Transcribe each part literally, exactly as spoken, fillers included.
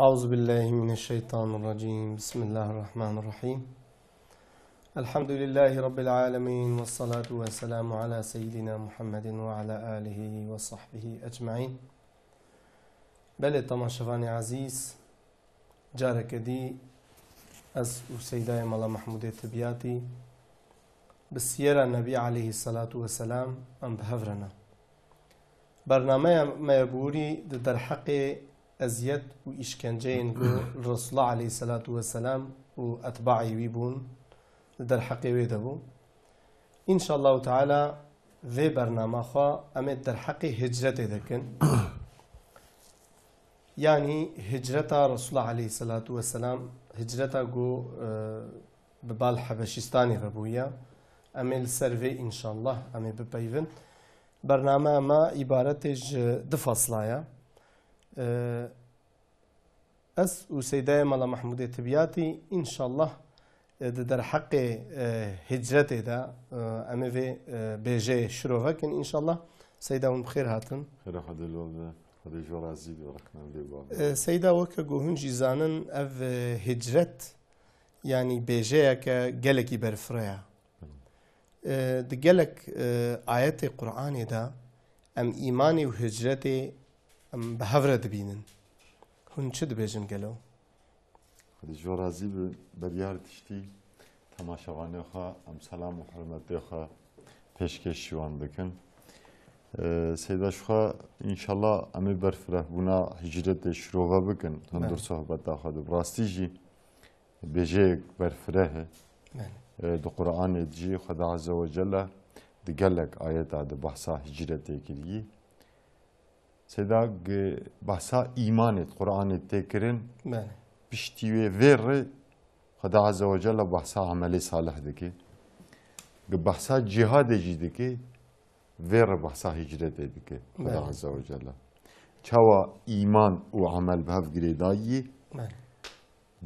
أعوذ بالله من الشيطان الرجيم. بسم الله الرحمن الرحيم. الحمد لله رب العالمين، والصلاة والسلام على سيدنا محمد وعلى آله وصحبه أجمعين. Belê, temaşevanê ezîz, careke dî ez û Seydayê Mala Mehmûdê Tibyatî bi siyera Nebî aleyhisselatu vesselam em bi hev re ne. Bernameya me ya borî di derheqê eziyet û îşkenceyên ku li Resulullah aleyhisselatu vesselam û etbaê wî bûn, di derheqê wê de bû. Înşallahu Teala vê bernama xwe em ê derheqê hicretê de kin. Yanî hicreta Resulullah aleyhisselatu vesselam, hicreta ku, e, bi bal Hebeşistanê ve bûye. Em ê li ser vê înşallah em ê bipeyvin. Bername me îbaretê ji du fasla ye. E, Ez û Seydayê Mala Mehmûdê Tibyatî, înşallah, e, di derheqê, e, hicretê de, e, em ê vê, e, bêjeyê şirove kin, înşallah. Seyda, hûn bi xêr hatin. Xêra Xwedê li we be. Xwedê ji we razî be, rehmendê we be. E, Seyda, weke ku hûn jî zanin, ev, e, hicret, yanî bêjeyeke gelekî berfireh e. E, di gelek, e, ayetê Qur'anê de em îmanê û hicretê em bi hev re dibînin. Hûn çi dibêjin gelo? Xwedê ji we razî be, berî her tiştî temaşevanê xwe em selam û hurmetê xwe pêşkêşî wan dikin. E, Seyda, ji xwe înşallah em ê berfirehbûna hicretê şirove bikin. Belê. Hundir sohbeta xwe de. Bi rastî jî bêjeyek berfireh e. Belê. E, di Qur'anê de jî Xweda Azze ve Celle di gelek ayeta de behsa hicretê kirî. Seyda, gi-, behsa îmanê di Qur'anê tê kirin. Belê. Piştî wê vê re Xweda Azze ve Celle behsa emelê salih dike. Gi behsa cîhadê jî dike. Vê re behsa hicretê dike Xweda Belê. Azze ve Celle. Çawa îman û emel bi hev girêdayî, Belê.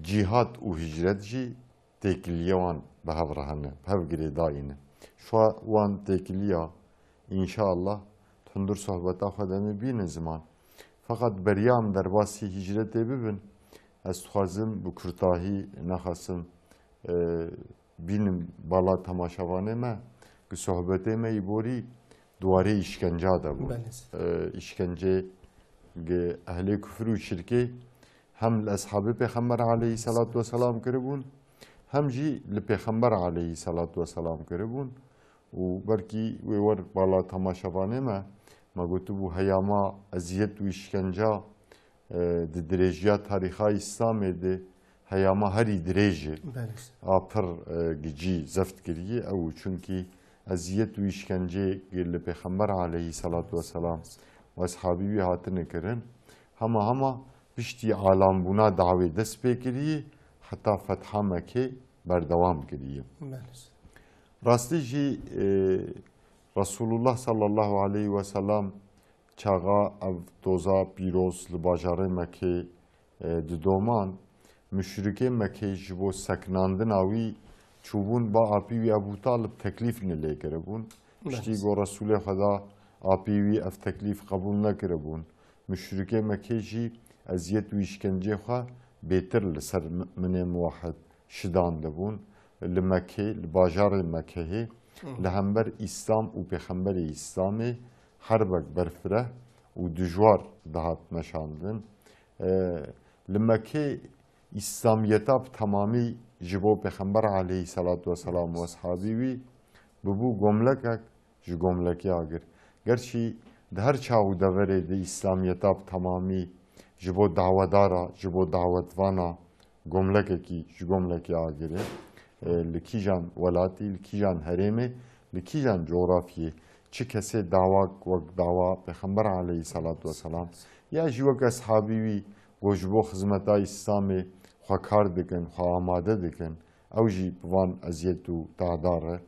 Cîhad û hicret jî têkiliya wan bi hev re hene, bi hev girêdayî ne. Şuwa wan têkiliya, înşallah, hundir sohbeta xwe de em ê bînin ziman. Feqet beriya em derbasî hicretê bibin, ez dixwazim bi kurtahî nexasim, e, bînim bala temaşevanê me, ki sohbetê me îborî di warê îşkenca de bû. Belê. E, îşkencê gi ehlê kufir û şirkê hem li eshabê Pêxember aleyhisselatu vesselam kiribûn, hem jî li Pêxember aleyhisselatu vesselam kiribûn. Û belkî wê wer bala temaşevanê me, me gotibû heyama eziyet û îşkenca, e, di dirêjiya tarîxa Îslamê de heyama herî dirêj e. Belê. A pir, e, gicî zeft kiriye ew, çunkî eziyet û îşkencê li Pêxember aleyhisselatu vesselam û eshabî wî hatine kirin. Hema hema piştî alanbûna dawê dest pê kiriye, heta fetha Mekkê berdewam kiriye. Belê. Rastî jî, e, Resulullah sallallahu aleyhi ve sellem çaxa ev doza pîroz li bajarê Mekkê, e, didoman, muşrikê Mekkê ji bo seknandina wî çûbûn ba apî wî Ebû Talib teklîfne lê kiribûn. Piştî Belê. Ku Resulê Xweda apî wî ev teklîf qebûl nekiribûn. Muşrikê Mekkê jî eziyet û îşkencê xwe bêtir li ser muminê muwahhid şidandibûn. Li Mekkê, li bajarê Mekkehê, Hı. Li hember Îslam û Pêxemberê Îslamê herbek berfireh û dijwar dihat meşandin. E, li Mekkê Îslamiyeta bi temamî ji bo Pêxember aleyhisselatu vesselam û eshabî wî bibû gomlekek ji gomlekê agir. Gerçî di her çax û deverê de Îslamiyeta bi temamî ji bo dawedara, ji bo dawetvana gomlekekî ji gomlekê agir e. E, li kîjan welatî, li kîjan herêmê, li kîjan cografyê, çi kesê dawak wek dawa Pêxember aleyhisselatu vesselam ya jî wek eshabî wî ku ji bo xizmeta Îslamê xwe kar dikin, xwe amade dikin, ew jî bi van eziyet û tahdar e,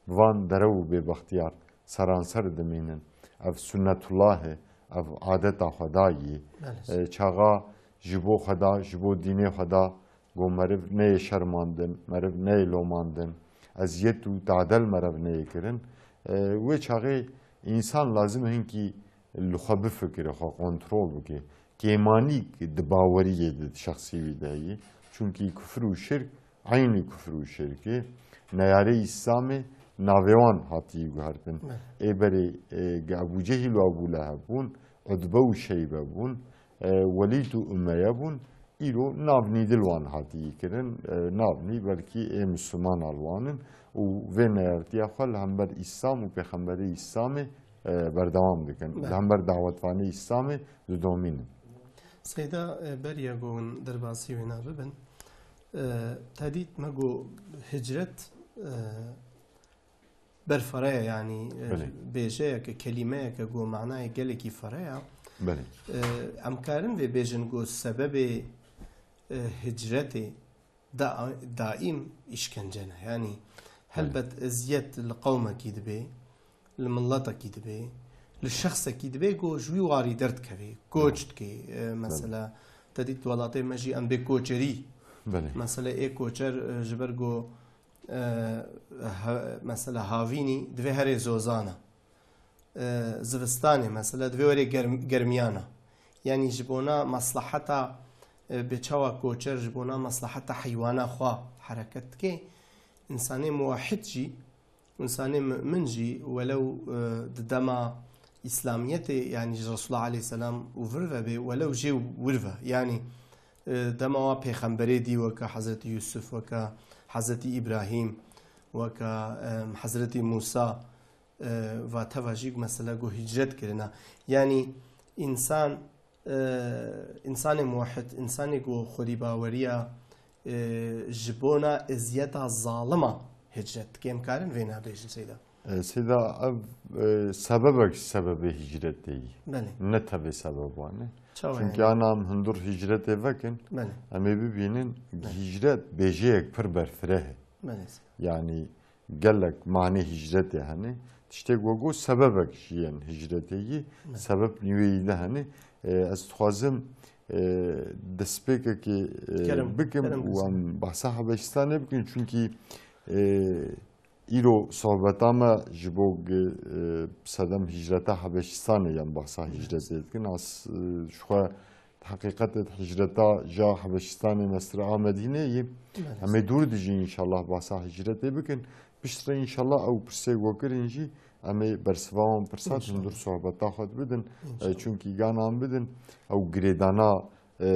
bi van derew û bêbextiyar seranser dimînin. Ev sunnetullah e, ev adeta Xwedayî ye. Belê. E, çaxa ji bo Xweda, ji bo dînê Xweda, ku meriv neyê şermandin, meriv neyê lomandin, eziyet û tadel meriv neyê kirin. E, wê çaxê însan lazim e hinkî li xwe bifikire, xwe kontrol bike. kêmanîk di baweriyê de di şexsê wî de ye. Çunkî kufr û şirk eynî kufr û şirk e. Neyarê Îslamê navê wan hatî guhertin. Ê berê, e, Ebû Cehîl û Ebû Leheb bûn, Utbe û Şeybe bûn, e, Welîd û Umeye bûn. Îro navnî dil wan hatî kirin. E, navnî belkî ê Mislimana li wan in û vê neyartiya xwe li hember Îslam û Pêxemberê Îslamê, e, berdewam dikin. Belê. Li hember dawetvanê Îslamê didomînin. Seyda, e, beriya ku hûn derbasî wêna bibin, e, te dît me got hicret, e, ber fere ye, yanî, e, Belê. bêjeyeke, kelîmeyeke ku manayê gelekî fere ye. Belê. E, em karin vê bêjin ku sebebê, e, hicretê da-, daîm îşkence ne. Yanî, Belê. helbet eziyet li qewmekî dibe, li miletekî dibe, li şexsekî dibe ku ji wî warî derdikeve, koç Belê. dike, e, Belê. mesela, te dît welatê me jî em bê koçerî. Belê. Mesela ê koçer, e, ji ber ku, e, he-, mesela havînî divê herê zozana. E, zivistanê mesela divê were germ-, germiyana. Yanî ji bona maslaheta, e, bê çawa koçer ji bona maslaheta heywana xwe hereket dike. Însanê muwehhid jî, însanê mu'min jî welew, e, di dema Îslamiyetê, yanî ji Resulullah aleyhisselam û vir ve bê, welew jê wir ve. Yanî, e, dema wa pêxemberê dî weke Hezretî Yusuf, weke Hezretî Îbrahîm, weke, e, Hezretî Musa, e, va teva jî mesela ku hicret kirina. Yanî însan, e, însanê muwehhid, însanê ku xwedî baweriya, e, ji bona eziyeta zalima hicret dike. Em karin vê nabêjin Seyda. E, Seyda, ev, e, sebebek ji sebebê hicretê yî. Belê. Ne tevê sebeban e. Çawa Çunkî yani? ana em hundur hicretê vekin, Belê. em ê bibînin, Belê. hicret bêjeyek pir berfireh e. Belê. Yanî, gelek manê hicretê hene. Tiştê ku got sebebek jî yên hicretê yî, Evet. sebeb nîweyî de hene. E, ez dixwazim, e, destpêkekê, e, Kerem, bikim kerem û kizim. em behsa Habeşistanê bikin, çunkî, e, îro sohbeta me ji bo, e, sedem hicreta Habeşistanê yan behsa hicretê dikin. Ez, e, ji xwe Heqîqetê hicreta ja Habeşistanê mestir a Medînê yî. Belê. Em ê dûr dijî înşallah behsa hicretê bikin. Piştre înşallah ew pirsê ku kirin jî em ê bersiva wan pirsa Înşallah. hundir sohbeta xwe bidin. Înşallah. E, çunkî gana em bidin, ew girêdana, e,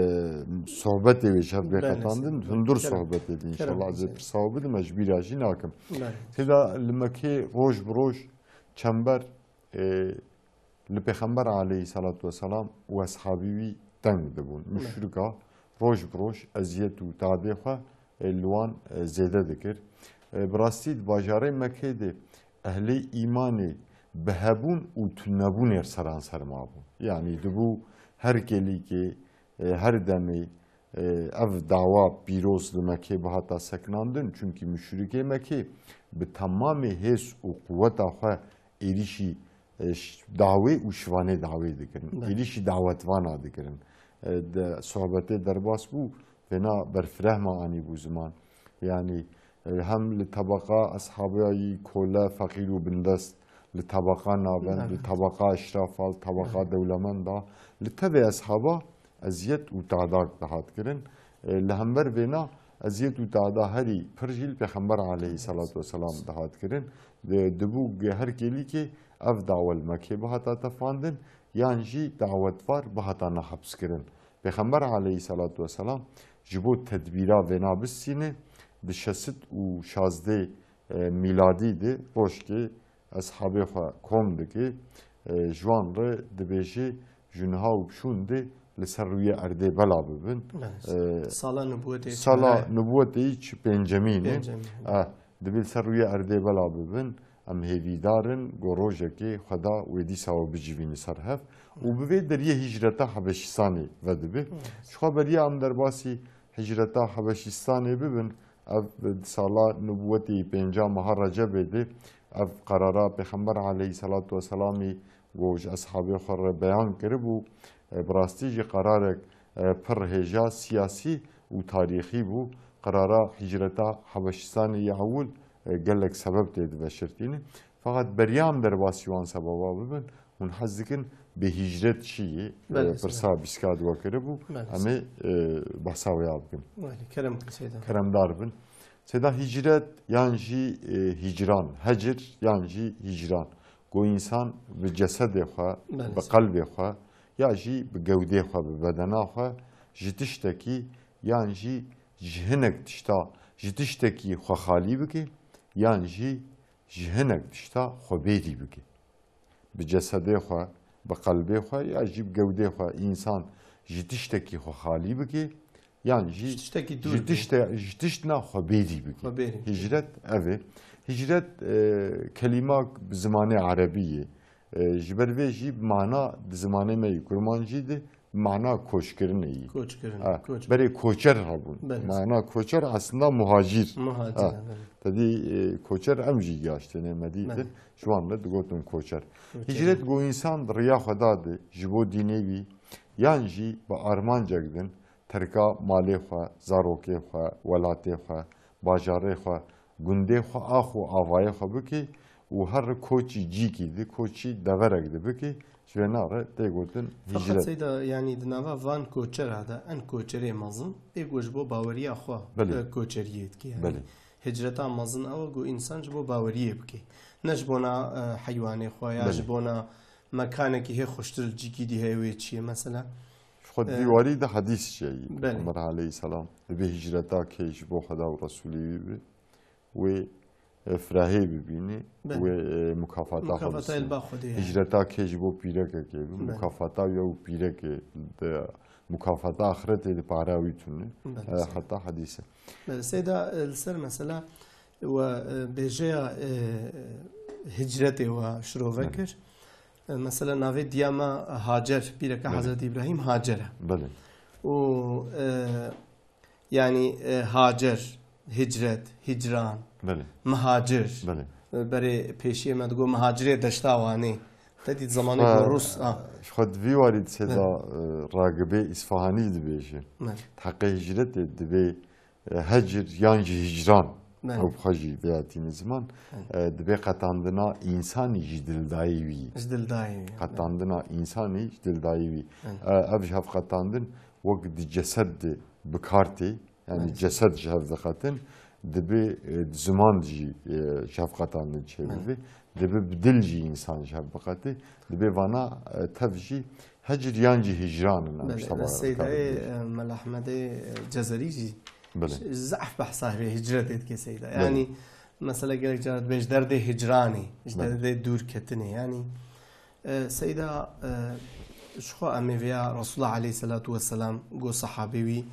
sohbetê wê ji hev bê Belê, qetandin, sê- hundir kerem. sohbetê din. Kerem, Înşallah ez ê sê- pirsa we bidim, ez ji bîra jî nakim. Belê. Têda li Mekê roj bi roj çember, e, li Pêxember aleyhisselatu vesselam û eshabî wî teng dibûn. Muşrika roj bi roj eziyet û tadê xwe, e, li wan, e, zêde dikir. E, bi rastî di bajarê Mekê de ehlê îmanê bi hebûn û tunebûnê seranser mabûn. Yanî dibû her kêlîkê, e, her demê, e, ev dawa pîroz li Mekê bihata sekinandin. Çunkî muşrikê Mekê bi temamê hêz û quweta xwe êrîşî, e, ş-, dawê û şivanê dawê dikirin. Belê. Êrîşî dawetvana dikirin. E, de sohbetê derbas bû, vêna berfireh me anîbû ziman. Yanî, e, hem li tebeqa eshabiyayî kole, feqîr û bindest, li tebeqa navend, li Navend. tebeqa eşrafa, li tebeqa Navend. dewlemenda, li tevê eshaba eziyet û tadak dihat kirin. E, li hember vêna eziyet û tada herî pir jî li Pêxember aleyhisselatu vesselam dihat kirin. Di-, dibû ge-, her kêlîkê ev dawa li Mekê bihata tefandin, yan jî dawetvar bihata nehebs kirin. Pêxember aleyhisselatu vesselam ji bo tedbîra vêna bistîne, di şesit û şazdê, e, mîladî de rojkê eshabê xwe kom dike, e, ji wan re dibêje, ji niha û bi şûn de li ser rûyê erdê bela bibin. Belê. E, Sala nubûwetê sala çi nubûwetê yî çi pêncemîn e. Pêncemîn. E, dibê li ser rûyê erdê bela bibin. Em hêvîdar in ku rojekê Xweda wê dîsa we bicivîne ser hev û bi vê deriyê hicreta Habeşistanê vedibe. Evet. Ji xwe beriya em derbasî hicreta Habeşistanê bibin, ev di sala nubûwetê yî pênca meha Recebê de ev qerara Pêxember aleyhisselatu vesselamî ku ji eshabê xwe re beyan kiribû, e, bi rastî jî qerarek, e, pir hêja siyasî û tarîxî bû. Qerara hicreta Habeşistanê yê ewil, e, gelek sebeb tê diveşirtîne. Feqet beriya em derbasî wan sebeba bibin, hûn hez dikin bi hicret çi ye? Belê, E, pirsa bîska diwa kiribû. Belê. Em ê, e, behsa wê ya bikin. Belê, kerem bikin Seyda. Keremdar bin. Seyda, hicret yan jî, e, hicran, hecir yan jî hicran. Ku însan bi cesedê xwe, Belê, bi Seyda. qelbê xwe, ya jî bi gewdê xwe, bi bedena xwe ji tiştekî yan jî ji hinek tişta, ji tiştekî xwe xalî bike, yan jî ji hinek tişta xwe bêrî bike. Bi cesedê xwe, bi qelbê xwe ya jî bi gewdê xwe însan ji tiştekî xwe xalî bike, yan jî Ji tiştekî dûr ji be. tişte-, ji tiştna xwe bêrî bike. Xwe bêrî bike. Hicret ev e. Hicret, e, kelîmak bi zimanê erebî ye. E, ji ber vê jî mana di zimanê me yê kurmancî de mana koçkirinê yî. Koçkirin, Ha, koç. Berê koçer hebûn. Belê. Mana koçer aslında muhacîr. Muhacîr, Ha, belê. Tedî, e, koçer em jî gihaştine me dîtin. Belê. Ji wan re digotin koçer. Koçer. Hicret ku însan riya xwe dade ji bo dînê wî, yan jî bi armancek din terka malê xwe, zarokê xwe, welatê xwe, bajarê xwe, gundê xwe, ax û avayê xwe bike û her koçî cîkî di, koçî deverek di bike, ji vê na re tê gotin Feqet hicret. Seyda, yanî di nava van koçera de en koçerê mezin ê ku ji bo baweriya xwe, Belê. e, koçeriyê dike. Yanî Belê. hicreta mezin ew e ku însan ji bo baweriyê bike. Ne ji bona, e, heywanê xwe ya Belê. ji bona mekanekî hê xweştir li cîkî dî heye wê çi ye mesela. Ji xwe di vî E, warî de hedîs jî ye. belê. Pêxember aleyhisselam dibê hicreta kê ji bo Xweda û Resûlê wî be. Wê, e, firehê bibîne, Belê. wê, e, mukafata xwe Mukafata bistîne. Elba Xwedê ye. Hicreta kê ji bo pîrekekê bi, Belê. mukafata wî ew pîrekê di mukafata axretê di para wî tune. Belê, E, seyda. Heta hedîse. Belê, seyda, e, li ser mesela we, e, bêjeya, e, hicretê we şirove Belê. kir. E, mesela navê diya me Hacer, pîreka Belê. Hezretî Îbrahîm Hacer e. Belê. Û, e, Yanî, e, hacer, hicret, hicran, Belê. mihacir. Belê. E, berê pêşiyê me digot mihacirê deşta Wanê. Te dît zemanê Xwe, ku Rûs, a. Ji xwe di vî warî di sêda, Belê. e, Ragibê Îsfahanî dibêje. Belê. Heqê hicretê dibê, e, hecir yan jî hicran. Belê. Ew bi xwe jî vêya tîne ziman. Belê. E, dibê qetandina însanî ji dildayê wî. Ji dildayê wî. Qetandina însanî ji dildayê wî. Belê. E, ev ji hev qetandin wek di cesed de bi kar tê, yanî Belê. cesed ji hev diqetin, dibe, e, ziman jî, e, ji hev qetandin çêbibe, Belê. dibe bi dil jî însan ji hev biqete, dibe vana, e, tev jî hecir yan jî hicran in, em Belê, ji teva re Seydayê, dikarin bêjin. e, Mela Ehmedê, e, Cezerî jî Belê. ş-, zehf behsa vê hicretê dike Seyda. Belê. Yanî, mesela gelek cara dibê ji derdê hicranê, ji Belê. derdê dûrketinê. Yanî, e, Seyda, e, ji xwe em ê vêya Resulullah aleyhisselatu vesselam got sahabê wî,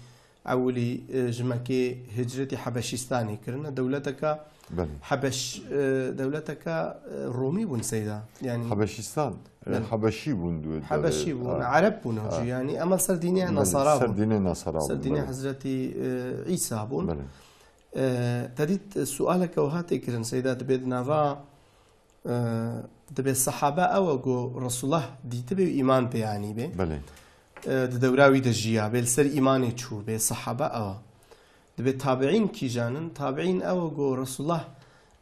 Ewilî, e, ji Mekê hicretî Hebeşîstanê kirine. Dewleteka Belê. Hebeş, e, dewleteka, e, Romî bûn Seyda. Yanî Habeşîstan, e, Belê. Habeşî bûn dû-, Hebeşî dû-, bûn, ha. Ereb bûn Ha. jî. Yanî, ema ser dînê Belê, Nesara ser bûn. dînê Nesara Ser bûn, dînê belê. Hezretî, e, Îsa bûn. Belê. E, te dît, e, sualeke wiha tê kirin, Seyda, dibê di nava Ee, dibê sehaba ew e ku Resulullah dîtibe û îman pê anîbe. Belê. Ee, di dewra wî de jiya, bê li ser îmanê çû, bê sehaba ew e. Dibê tabiîn kîjan in? Tabiîn ew e ku Resulullah,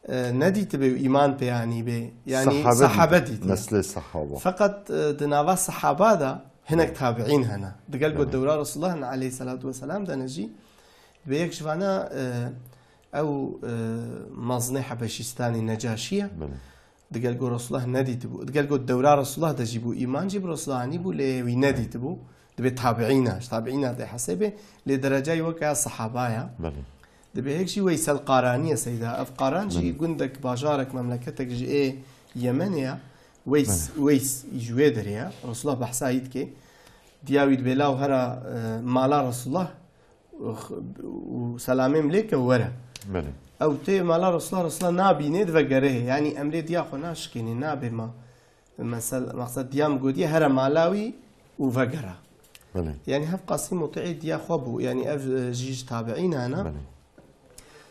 e, nedîtibe û îman pê anîbe. Yanî Sahabe sahabe dît, dîtiye. neslê sahaba. Feqet, e, di nava sehaba de hinek Belê. tabiîn hene. Digel ku Belê. dewra Resulullah hene aleyhisselatu vesselam de ne jî. Dibê yek ji vana, e, ew, e, mezinê Hebeşîstanê Necaşî ye. Belê. Digel ku Resulullah nedîtibû. Digel ku dewra Resulullah de jî bû, îman jî bi Resulullah anîbû, lê wî nedîtibû. Dibê tabiîn e, ji tabiîn e tê hesêbê, lê derecayî weke ya sehaba ye. Belê. Dibê yek jî Weysel Qaranî ye Seyda. Ev Qaran jî Belê. gundek, bajarek, memleketek ji ê Yemenê ye. Weys, Belê. Weys ji wê derê ye. Resulullah behsa wî dike. Diya wî dibê law here, e, mala Resulullah, û selamê min lê ke were. Belê. Ew tê mala Resulullah, Resulullah nabînê, divegere hê. Yanî emrê diya xwe naşikênê, nabê ma. Mesel, maqsed diya min gotiye here mala wî û vegere. Belê. Yanî hev qasî mutîê diya xwe bû. Yanî ev, e, jî ji tabiîna ne. Belê.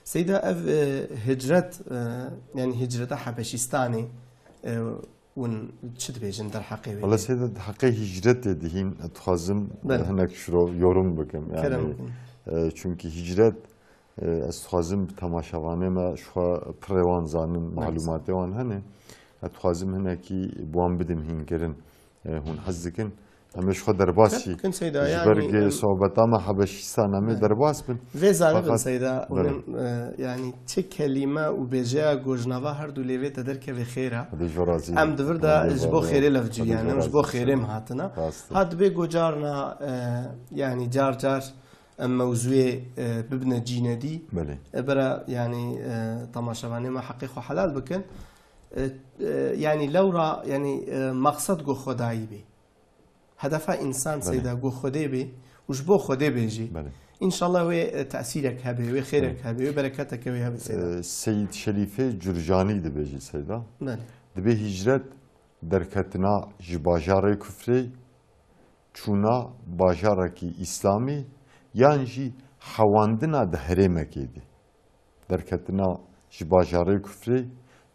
Seyda ev, e, hicret, e, yanî hicreta Hebeşîstanê, e, Hûn çi dibêjin derheqê wê Wele yê? Seyda, di heqê hicretê de hîn, ez dixwazim Belê. hinek şiro yorum bikim. Kerem Yani, bikin. e, çünkü hicret, e, ez dixwazim bi temaşevanê me ji xwe pirê wan zanin, Belê. malûmatê wan hene. Ez dixwazim hinekî bi wan bidim hînkirin. E, hûn hez dikin. Em ê ji xwe derbas Xet jî. Bikin Seyda, Ji yani, ber em, sohbeta me Hebeşîstan em ê Belê. derbas bin. Vê zanibin Fakat Seyda, Belê. hûn, e, yani çi kelîme û bêjeya gojnava her du lêvê te derkeve xêr e. Hadi ji razî. Em di vir de Hadi ji bo razî. xêrê levcî, Hadi yani, ji em ji razî. bo xêrê em hatine. Rast e. Ha dibê gocarna, e, yani car car em mewzûyê, e, bibine cînedî. Belê. E, bira, yani, e, temaşevanê me heqê xwe helal bikin. E, e, yani lewra, yani, e, maqsed go Xwedayî bê. Hedefa însan Belê. Seyda go Xwedê bê û ji bo Xwedê bê jî. Belê. Înşallah wê, e, tesîrek hebe, wê xêrek Belê. hebe, wê bereketek wê hebe Seyda. E, Seyîd Şerîfê Curcanî dibêjî Seyda. Belê. Dibê hîcret derketina ji bajarê kufrê, çûna bajarekî îslamî yan jî hewandina di herêmekê de. Derketina ji bajarê kufrê,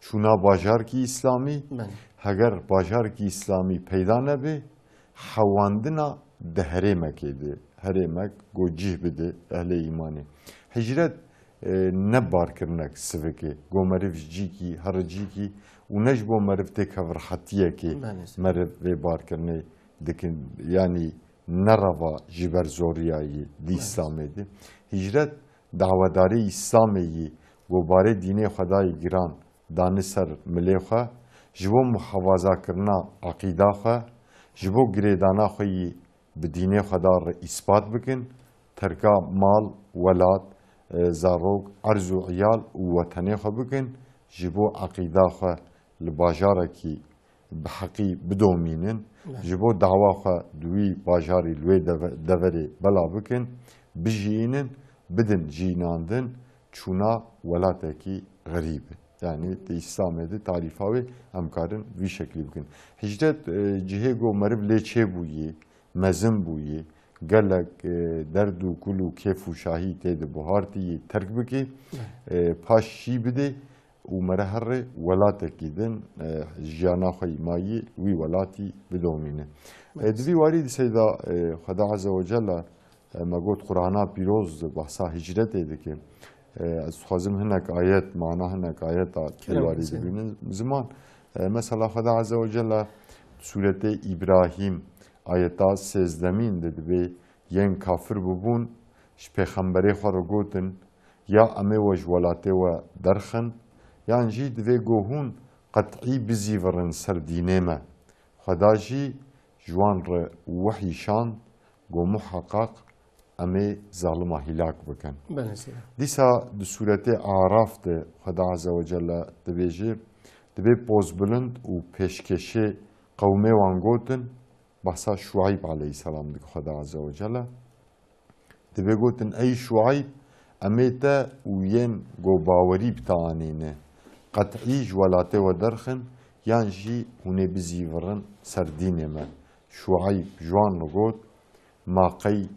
çûna bajarkî îslamî, Belê. heger bajarkî îslamî peyda nebe, hewandina di herêmekê de, herêmek go cih bide ehlê îmanê. Hicret, e, ne barkirinek sivikê, go meriv ji cîkî, here cîkî û ne ji bo meriv têkeve rehetiyekê Belê. meriv vê barkirinê dikin, yanî ne reva ji ber zoriyayî di Evet. Îslamê de. Hicret dawedarê Îslamê yî go barê dînê Xwedayê giran dane ser milê xwe, ji bo muhafazakirina eqîda xwe, ji bo girêdana xwe yî bi dînê Xweda re îspat bikin, terka mal, welat, e, zarok, erz û iyal û wetenê xwe bikin, ji bo eqîda xwe li bajarekî bi heqî bidomînin, Evet. ji bo dawa xwe di wî bajarî li wê deve-, deverê bela bikin, bijiyînin, bidin jînandin, çûna welatekî xerîb e. Yani di Îslamê de tarîfa wê em karin vî şeklî bikin. Hicret, e, cihê go meriv lê çêbûyî, mezin bûyî, gelek, e, derd û kul û kêf û şahî tê de buhartiyî terk bikî, Evet. e, paş şî bidê, û mere herê welatekî din, e, jiyana xwe îmayî wî welatî bidomîne. E, Evet. di vî warî di Seyda, e, Xweda Azze ve Celle, e, me got Qur'ana pîroz di behsa hicretê dike. E, ez dixwazim hinek ayet, mana hinek ayeta Kerem vî warî Hüseyin. dibînin ziman. E, mesela Xweda Azze ve Celle Sûretê Îbrahîm ayeta sêzdemîn de dibê yên kafir bibûn, ji pêxemberê xwe re gotin, ya em ê we ji welatê we derxin, yan jî divê go hûn qet'î bizîvirin ser dînê me. Xweda jî ji wan re wehy şand, go muheqeq em ê zalima hîlak bikin. Belê seyda. Dîsa di sûretê Araf de Xweda Azze ve Celle dibêje, dibê pozbilind û pêşkêşê qewmê wan gotin, behsa Şuayb aleyhisselam dike Xweda Azze ve Celle. Dibê gotin, ey Şuayb, em ê te û yên go bawerî bi te anîne. Qet'î ji welatê we derxin, yan jî hûn ê bizîvirin ser dînê me. Şuayb ji wan re got, ma qey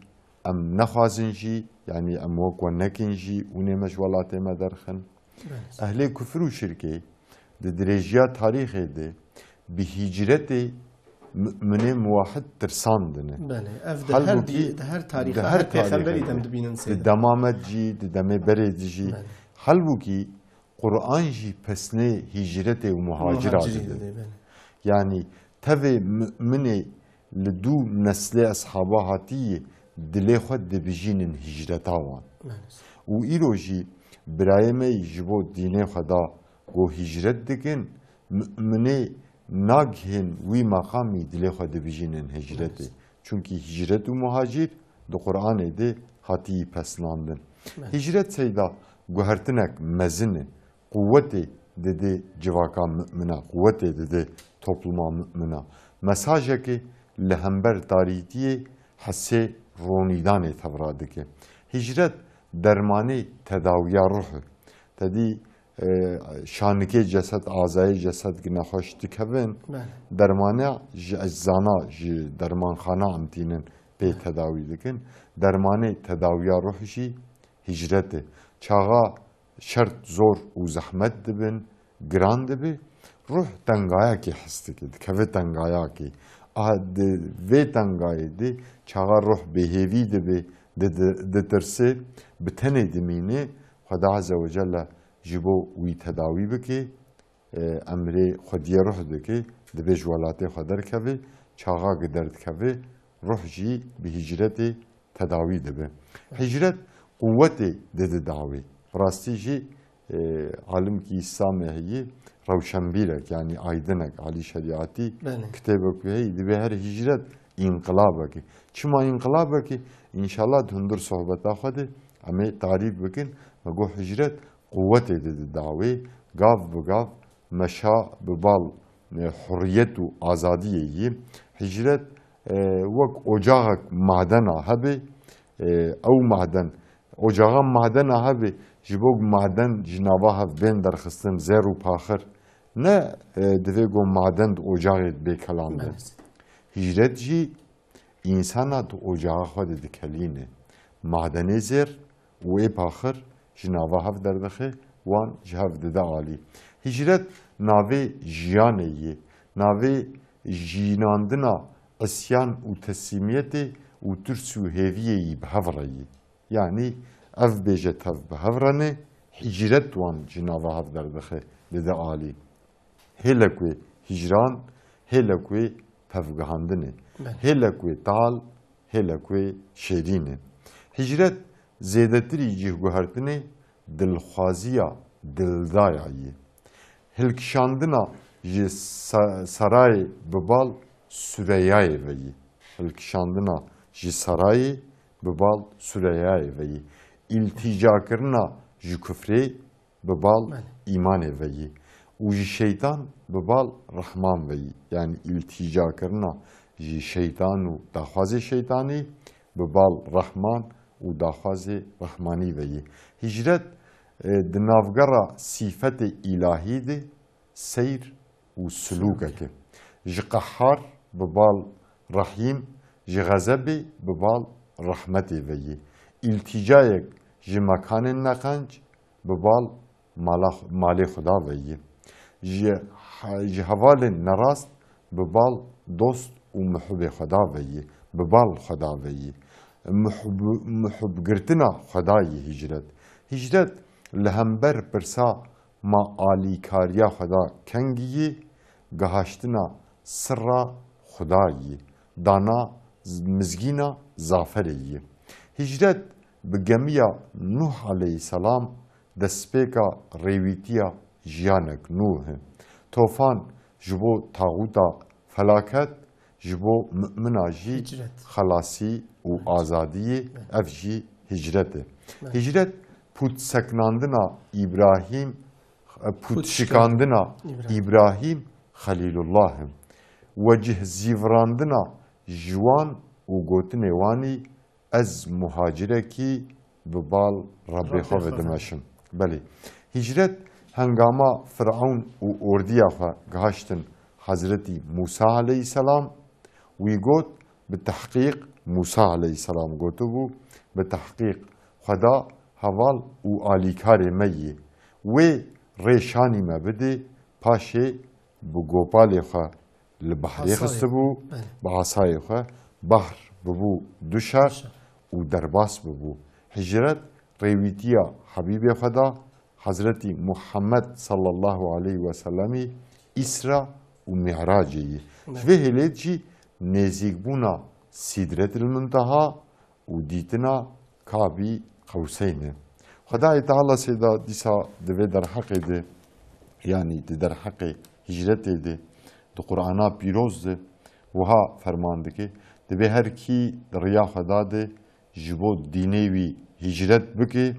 em nexwazin jî, yanî em wek we nekin jî, hûn ê me ji welatê me derxin. Belê. Ehlê kufir û şirkê di dirêjiya tarîxê de bi hîcretê mu'minê muwahid tirsandine. Belê, ev di her Halbûkî di-, di her tarîxa, di her her pêxemberî tarîxê de em de, dibînin di seyda. dema me de jî, di demê berê de jî. Belê. Halbûkî Qur'an jî pesnê hîcretê û muhacira Muhacirî dide. dide, belê. Yanî tevê mu'minê li dû neslê eshaba hatiyî dilê xwe dibijînin hîcreta wan. Belê. Û îro jî birayê me yî ji bo dînê xwe da ku hîcret dikin, mu'minê nagihên wî meqamî dilê xwe dibijînin hicretê. Evet. Çunkî hicret û muhacîr di Qur'anê de hatiyî pesnandin. Evet. Hicret seyda guhertinek mezin e, quwetê dide civaka mu'mina, quwetê dide topluma mu'mina. Mesajekê li hember tarîtiyê hesê ronîdanê tevra dike. Hicret dermanê tedawiya ruh e. Te dî, e, şanikê ceset, azayê ceset gi nexweş dikevin, Belê. dermana ji eczana, ji dermanxana em tînin pê Belê. tedawî dikin. Dermanê tedawiya ruh jî hicret e. Çaxa şert zor û zehmet dibin, giran dibe, ruh tengayakê his dike, dikeve tengayakê. A di vê tengayê de çaxa ruh bêhêvî dibe, di, di, ditirse, bi tenê dimîne, Xweda Azze ve Celle ji bo wî tedawî bike, e, emrê xwediyê ruh dike, dibê ji welatê xwe derkeve, çaxa ki derdikeve, ruh jî bi hicretê tedawî dibe. Hicret quwetê dide dawê. Bi rastî jî, e, alimkî Îslamê heye, rewşenbîrek, yanî aydinek, Alî Şerîatî, Belê. kitêbek wî heye, dibê her hicret înqilabek e. Çima înqilabek e? Înşallah di hundir sohbeta xwe de em ê tarîf bikin. Me got hicret quwetê dide dawê, gav bi gav meşa bi bal, e, hurriyet û azadiyê yî. Hicret, e, wek ocaxek madena hebe, e, ew maden, ocaxa madena hebe, ji bo maden ji nava hev bên derxistin, zêr û paxir. Ne, e, divê go maden di ocaxê bê kelan be. Maalesef. Hicret jî însana di ocaxa xwe de dikelîne. Madenê zêr û ê paxir ji nava hev derdixe, wan ji hev dide alî. Hicret navê jiyanê yê, navê jînandina isyan û teslîmiyetê û tirs û hêviyê yî bi hev re yî. Yanî ev bêje tev bi hev re ne, hicret wan ji nava hev derdixe, dide alî. Hêlek wê hicran, hêlek wê tevgihandinê. Belê. Hêlek wê tal, hêlek wê şêrîn e. Hicret zêdetirî cihguhertinê dilxwaziya dildaya yî. Hilkişandina ji sa-, serayê bi bal Sureyayê ve yî. Hilkişandina ji serayê bi bal Sureyayê ve yî. Îltîcakirina ji kufrê bi bal Belê. îmanê ve yî. Û ji şeytan bi bal Rehman ve yî. Yanî îltîcakirina ji şeytan û daxwazê şeytanî bi bal Rehman û daxwazê Rehmanî ve yî. Hicret, e, di navgera sîfetê îlahî de seyr û silûkek e. Ji qehar bi bal Rehîm, ji xezebê bi bal rehmetê ve yî. Îltîcayek ji mekanên neqenc bi bal mala, malê Xweda ve yî. Ji, ji hevalên nerast bi bal dost û muhibê Xweda ve yî, bi bal Xweda ve yî. Muhib-, muhibgirtina Xweda yî hicret. Hicret li hember pirsa ma alîkariya Xweda kengî yî, gihaştina sirra Xweda yî, dana z-, mizgîna zaferê yî. Hicret bi gemiya Nuh aleyhisselam destpêka rêwîtiya jiyanek nû he. Tofan ji bo taxûta felaket, ji bo mumina jî Hicret. xelasî û Evet. azadiyê, Evet. ev jî hicret e. Evet. Hicret pût seknandina Îbrahîm, e, pût Pût şikandina şikandina Îbrahîm. Îbrahîm Xelîlullah e. Wecih zîvirandina ji wan û gotinê wanî, Ez muhacirekî bi bal Rebê Rebê xwe xwe ve ve. dimeşim. Belê. Hicret hengama Firavun û ordiya xwe gihaştin Hezretî Mûsa aleyhisselam. Wî got, bi tehqîq, Mûsa aleyhisselam gotibû, bi tehqîq Xweda heval û alîkarê me yî. Wê rê şanî me bidê, paşê bi gopalê xwe li behrê Asayê. xistibû, Belê. bi asayê xwe, bahr bibû du şer Şer. û derbas bibû. Hicret rêwîtiya Habîbê Xweda, Hezretî Muhammed sallallahu aleyhi ve sellemî Îsra û Mi'racê yî. Belê. Ji vê hêlê jî nêzîkbûna Sîdretil Munteha û dîtina Kabî Qewseyn e. Xwedayê Teala sêda dîsa di vê derheqê de, yanî di derheqê hicretê de, di Qur'ana pîroz de wiha ferman dike, dibê her kî di riya Xweda de ji bo dînê wî hicret bike,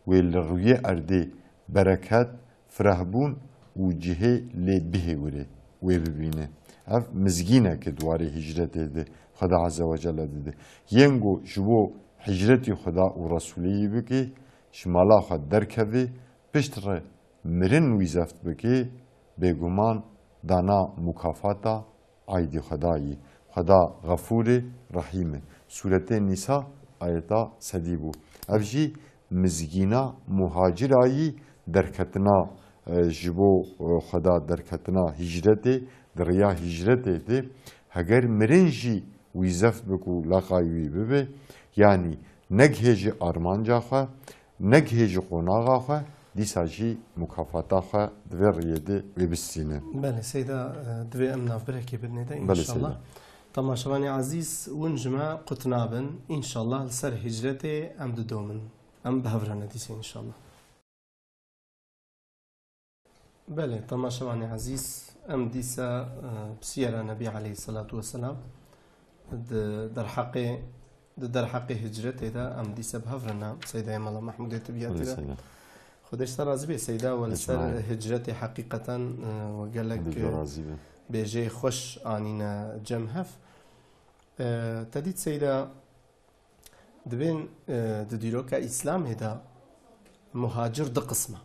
wê li rûyê erdê bereket, firehbûn û cihê lê bihêwirê wê bibîne. Ev mizgîneke di warê hicretê de Xweda Azze ve Celle dide. Yên ku ji bo hicretî Xweda û Resûlê yî bike, ji mala xwe derkeve, piştre mirin wî zeft bike, bêguman dana mukafata aîdî Xweda yî. Xweda Xefûr e, Rehîm e. Sûretê Nîsa ayeta sedî bû. Ev jî mizgîna muhacira yî derketina, e, ji bo, e, Xweda derketina hicretê, di riya hicretê de, heger mirin jî wî zeft bik û leqay wî bibe, yanî negihêje armanca xwe, negihêje qonaxa xwe, dîsa jî mukafata xwe di vê riyê de wê bistîne. Belê, Seyda, e, divê em navberekê bidinê de, Belê, înşallah. Seyda. Temaşevanê ezîz, win ji me qut nabin. Înşallah li ser hicretê em didomin. Em bi hev re ne dîse înşallah. Belê, temaşevanê ezîz, em dîsa, e, bi siyera Nebî aleyhisselatu vesselam di derheqê, di derheqê hicretê de em dîsa bi hev re ne. Seydayê Mela Mehmûdê tibiyatî re. Xwedê ji te razî be Seyda, we li ser hicretê heqîqeten, e, we gelek, e, bêjeyê xweş anîne cem hev. E, te dît Seyda, dibên, e, di dîroka Îslamê de muhacir du qism e.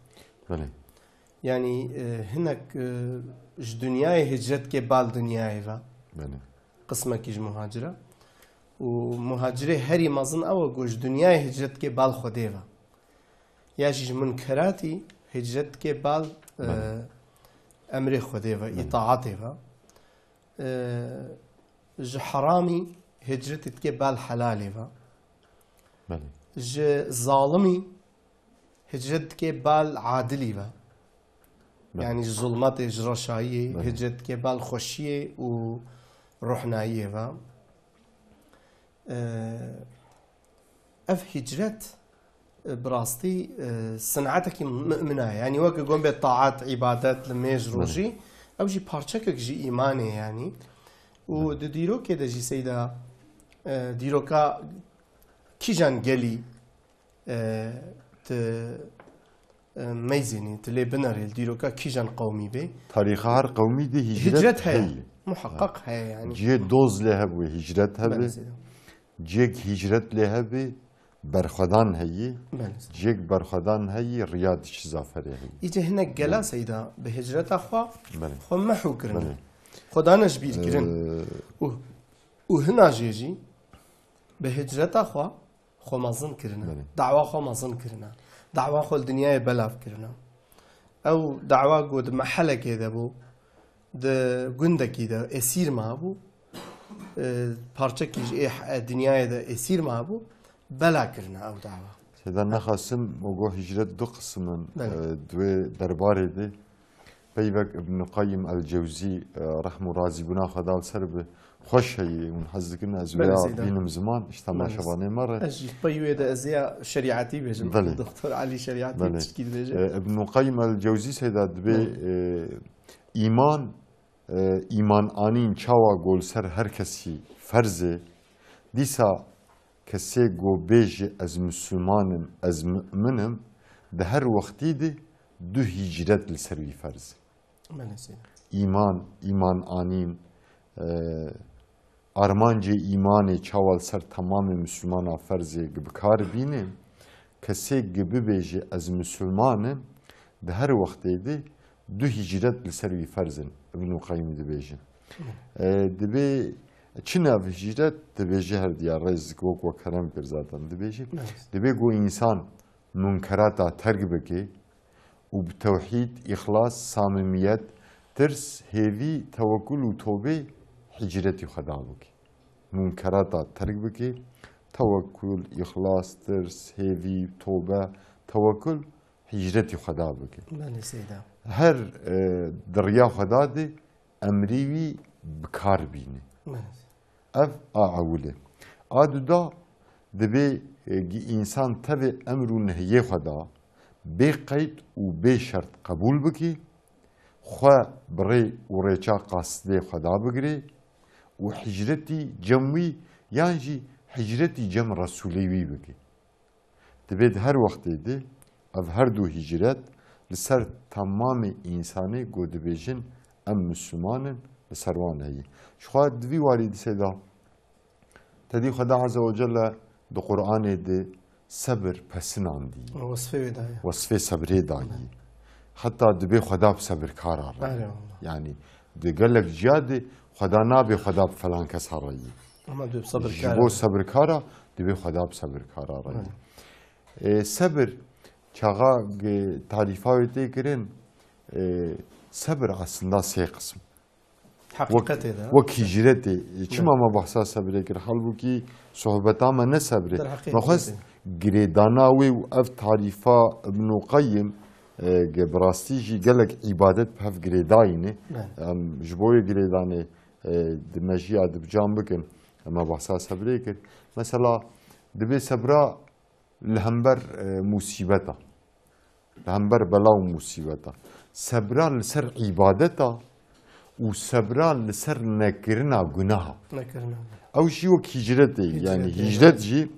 Belê. Yanî, e, hinek, e, ji dinyayê hicret dike bal dinyayê ve. Belê. Qismekî ji muhacir e. Û muhacirê herî mezin ew e ku ji dinyayê hicret dike bal Xwedê ve. Ya jî ji munkeratî hicret dike bal, e, Belê. emrê Xwedê ve, Belê. îtaetê ve. E, ji heramî hicret dike bal helalê ve. Belê. Ji zalimî hicret dike bal adilî ve. Belê. Yanî ji zulmetê, ji reşayiyê, Belê. hicret dike bal xweşiyê û ruhnayiyê ve. E, Ev hicret, e, bi rastî, e, sinetekî mumina ye. Yanî weke gon bê taat, îbadet, limêj, Belê. rojî, ew jî parçekek ji îmanê ye yanî. Û Belê. di dîrokê de jî Seyda, e, dîroka kîjan gelî, e, tu, e, meyzênî, tu lê binerê, li dîroka kîjan qewmî bê? Tarîxa her qewmî de hicret Hicret heye. heye. Muheqeq heye yanî. Cihê doz lê hebû, hicret hebe. Belê Seyda. Cihek hicret lê hebe, berxwedan heye. Belê. Cihek berxwedan heye, riya diçi zaferê heye. Îce hinek gela Belê. Seyda bi hicreta xwe, Belê. xwe mehû kirine. Belê. Xwe dane ji bîr kirin. Ee, Û, û hina jê jî bi hicreta xwe, xwe mezin kirine. Belê. Dawa xwe mezin kirine. Dawa xwe li dinyayê belav kirine. Ew dawa ku di mehelekê de bû, di gundekî de esîr mabû, e, parçekî ji ê he-, dinyayê de esîr mabû, bela kirine ew dawa. Seyda nexasim, o go hicret du qisim in, Belê. e, di wê derbarê de. Peyvek Ibn Qayyim el-Cewzî, e, rehm û razîbûna Xweda li ser bi, xweş heye, hûn hez dikin ez Belê, vêya Seyda. bînim ziman, ji Belê. temaşevanê me re. Ez jî pey wê de ez ê ya şerîetî bêjim. Belê. Doktor Elî şerîetî Belê. tişkî dibêje. E, Ibn Qayyim el-Cewzî Seyda dibê, Belê. e, îman, e, îman anîn çawa go li ser her kesî ferz e, dîsa kesê go bêje ez misilman im, ez mu'min im, di her wextî de du hicret li ser wî ferz e. Belê Seyda. Îman, îman anîn, e, armancê îmanê çawa li ser temamê misilmana ferz e gi bi kar bîne, kesê gi bibêje ez misilman im, di her wextê de du hicret li ser wî ferz in, Ibn Qayyim dibêje. E, dibê çi nav hicret, dibêje her diya rêz wek we kerem kir zaten dibêje. Evet. Dibê ku însan munkerata terk bike û bi tewhîd, îxlas, samimiyet, tirs, hêvî, tewekul û tobê hicretî Xweda bike. Munkerata terk bike, tewekul, îxlas, tirs, hêvî, tobe, tewekul, hicretî Xweda bike. Belê Seyda. Her, e, di riya Xweda de emrî wî bi kar bîne. Belê. Ev a ewil e. A duda dibê, e, gi însan tevê emr û nehiyê Xweda bê qeyd û bê şert qebûl bike, xwe bi rê û rêça qasdê Xweda bigire û hicretî cem wî yan jî hicretî cem Resûlê wî bike. Dibê di her wextê de ev her du hicret li ser temamê însanê ku dibêjin em Misliman in, li ser wan heye. Ji xwe di vî warî di Seyda, tedî Xweda Azze ve Celle di Qur'anê de sebir pesinandî. Wesfê wê daye. Wesfê sebrê dayî. Heta dibê Xweda bi sebirkara re. Erê wallah. Yanî di gelek ciya de Xweda nabê Xweda bi felan kesa re yî. Ama dibê bi sebirkara Ji bo re. sebirkara dibê Xweda bi sebirkara re yî. Erê. E, sebir, çaxa ge-, tarîfa wê tê kirin, e, sebir aslında sê qism. Heqîqetê de. Wek hicretê. Çima me behsa sebrê kir? Halbûkî sohbeta me ne sebrê. Derheqê Me xwest hicretê. girêdana wê û ev tarîfa Ibn Qayyim, e, ge bi rastî jî gelek îbadet bi hev girêdayî ne. Belê. Em ji bo wê girêdanê e, di mejiya di bi can bikin, ema behsa sebrê kir. Mesela, dibê sebra li hember, e, musîbeta, li hember bela û musîbeta. Sebra li ser îbadeta û sebra li ser nekirina gunaha. Nekirina. Ew jî wek hîcretê, Hîcret, yani evet. Hîcret jî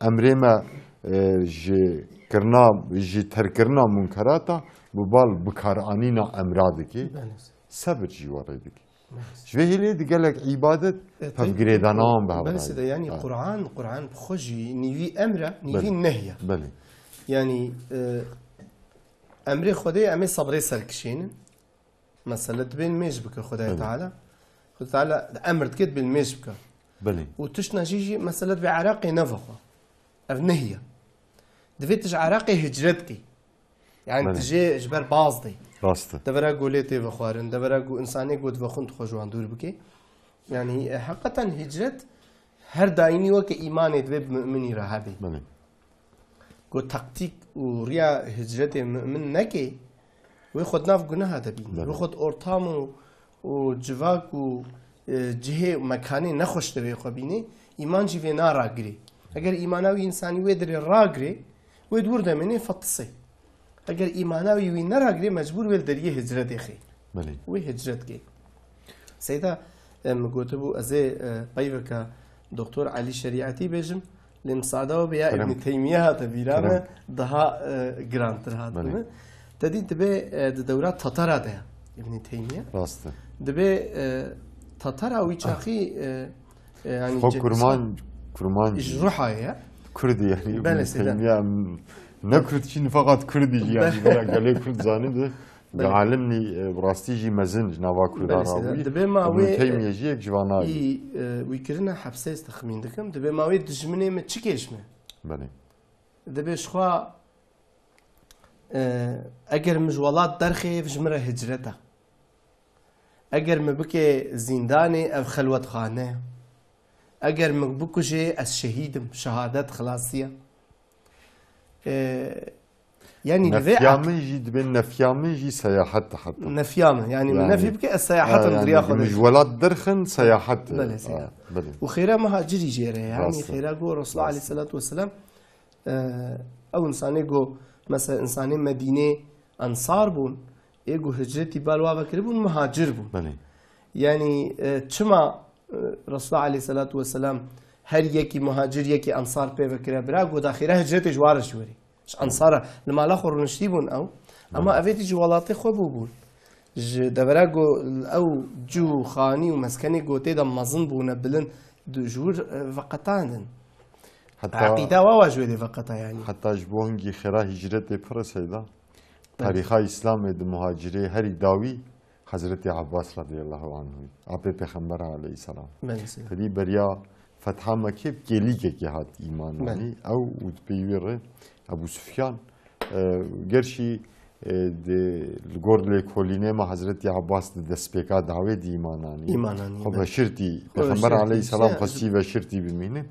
emrê me, e, ji kirina, ji terkirina munkerata bi bal bikaranîna emra dike. Belê. Sebir jî we rê dike. Ji vê hêlê di gelek îbadet E, pevgirêdana wan bi hev Belê re sede, ye. Yani Ha. Quran, Quran bi xwe jî nîvî emr e, nîvî Belê. Nehy e. Belê. Yani, e, emrê Xwedê em ê sebrê ser kişênin. Mesele dibên mêj bike Xwedayê Belê. Teala. Xwedê Teala emr dike dibên mêj bike. Belê. Û tiştna jî jî mesele dibê Iraqê nevexwe. Ev nehy e. Divê tu ji Iraqê hicret kî. Yani Belê. Tu jê ji ber baz dê. Rast e. Devera ku lê tê vexwarin, devera ku insanê ku divexwin tu xwe ji wan dûr bike. Yani, e, heqeten hicret her daîmî weke îmanê divê bi mu'minî re hebe. Belê. Ku taktîk û riya hicretê mu'min neke, wê xwe di nav gunaha de bîne. Belê. Wê xwe di ortam û, û civak û, e, cihê û mekanê nexweş de wê xwe bîne, îman jî vê naragirê. Eger îmana wî însanî wê dirê ragirê, wê di wir de mîne fetisê. Eger îmana wî wî neragirê, mecbûr wê li deriyê hicretê xê. Belê. Wê hicret kê. Seyda, e, min gotibû, ez ê, e, peyveke Doktor Elî Şerîetî bêjim, lê misada we bê ya Kerem. Îbnî Teymiye hate bîra me, Kerem. Daha, e, girantir hat Belê. Min. Te dî dibê, e, di dewra Tatara de ya Îbnî Teymiye. Rast e. Dibê, e, Tatara wî çaxî, e, e, yani Xwe ce-, kurman, kurman ji Ruhayê ya. Kurdî yani. Belê, Îbnî Seyda. Teymiye em ne Kurd çîn, feqat Kurdî jî yani. Belê. Bera gelê Kurd zanî de. Belê. Alimnî, e, bi rastî jî mezin ji nava Kurdan Belê, Seyda. Rabûyî. Dibê ma Îbnî wê Teymiye jî yek ji vana ye. Î, e, wî kirine hepsê ez texmîn dikim. Dibê ma wê dijminê me çi kêş me? Belê. Dibê ji xwe, e, eger min ji welat derxê, ev ji min re hicret e. Eger min bike zîndanê, ev xelwetxane. Eger min bikuje, ez şehîd im, şehadet xilasiya. E, yani li vê Nefiya ak- min jî dibê, nefiya min jî seyahet e heta. Nefiya min, yani min Yani, nefî bike, ez seyahet ha, im, yani diriya xwe min de. Ji welat derxin seyahet e. Belê, seyda. Ha, belê. Û xêra muhacirî jê re, yani Rast e. Xêra ku Resulullah Rast e. Aleyhisselatu vesselam, e, ew insanê ku, mesela insanê Medînê ensar bûn, ê ku hicretî bal wa vekiribûn, muhacir bûn. Belê. Yani, e, çima, e, Resulullah aleyhisselatu vesselam her yekî muhacir, yekî ensar pê vekire bira, goda xêra hicretê ji wa re ji werî. Ji ensara li mala xwe rûniştî bûn ew. Ama Evet. evêtî ji welatê xwe bû bûn. Ji devera ku ew cû, xanî û meskenê ku tê de mezin bûne bilind, du-, ji wir, e, veqetandin. Heta Eqîda wa wa ji wê dê veqeta yani. Heta ji bo hingî xêra hicretê pir e seyda. Tarîxa Îslamê di muhacirê herî dawî Hezretî Abbas radiyallahu anhu, apê Pêxember aleyhisselam. Belê, seyda. Tedî beriya fetha Mekkê bi kêlîkekê hat îman Belê. anî. Ew û di pey wî re Ebu Sufyan, e, gerşî, e, di, li gor lêkolînê me Hezretî Abbas di destpêka dawê di îman anî. Îman anî, Xwe belê. veşirtî, Xwe Pêxember veşirtî, aleyhisselam şey, xwestî veşirtî bimîne.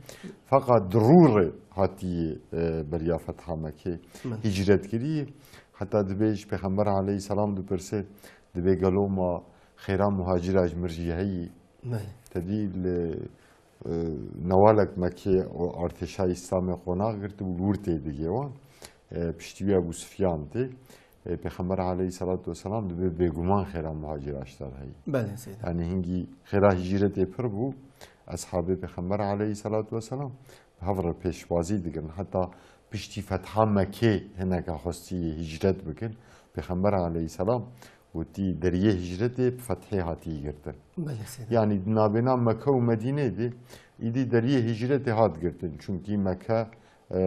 Feqat di rû re hatî, e, beriya fetha Mekkê Belê. hicret kirî. Heta dibê ji Pêxember aleyhisselam dipirse, dibê gelo ma xêra muhacira ji mir jî heyî? Belê. Tedî li, e, newalek Mekkê û artêşa Îslamê qonax girtibû, li wir tê digê wan. E, piştî wî Ebu Sufyan tê. E, Pêxember aleyhisselatu vesselam dibê bêguman xêra muhacira ji te re heyî. Belê, seyda. Yani hingî xêra hicretê pir bû. Eshabê Pêxember aleyhisselatu vesselam bi hev re pêşwazî dikirin. Heta piştî fetha Mekkê hineka xwestî hicret bikin. Pêxember aleyhisselam gotî deriyê hicretê bi fethê hatî girtin. Belê, seyda. Yani di nabêna Mekke û Medînê de îdî deriyê hicretê hat girtin. Çunkî Mekke, e,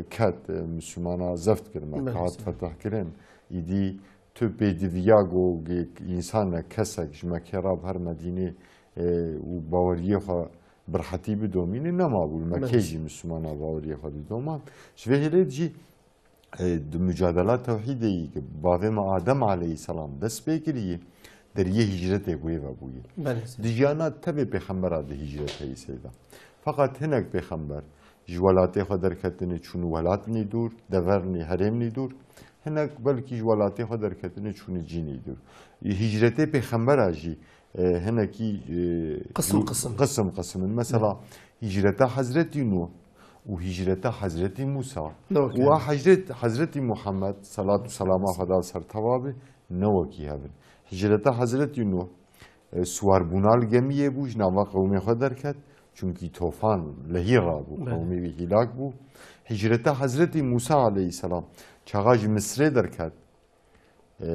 ket, e, Mislimana zeft kir. Mekke Belê, hat seyda. fetih kirin. Îdî tu pêdiviya ku ge-, însanek, kesek ji Mekkê re bi her Medînê, e, û baweriyê xwe bi rehetî bidomîne, nemabû. Li Mekkê Belê. jî Mislimana baweriyê xwe didoman. Ji vê hêlê jî, e, di mucadela tewhîdê yî ki bavê me Adem aleyhisselam dest pê kiriye, deriyê hicretê wê vebûye. Belê, seyda. Di jiyana tevê pêxembera di hicret heyî seyda. Feqat hinek pêxember ji welatê xwe derketine çûne welatnî dûr, devernî herêmnî dûr. Hinek belkî ji welatê xwe derketine çûne cînî dûr. Hicretê pêxembera jî E, hinekî, e, Qisim, qisim. qisim qisim in. Mesela, hicreta Hezretî Nuh û hicreta Hezretî Musa Ne wek û yani. a hicret-, Hezretî Muhammed, salat û selama Xweda ser teva be, ne wekî hev in. Hicreta Hezretî Nuh, e, siwarbûna li gemiyê bû, ji nava qewmê xwe derket, çunkî tofan lehî rabû, Belê. qewmê wî hîlak bû. Hicreta Hezretî Musa aleyhisselam, çaxa ji Misrê derket, e,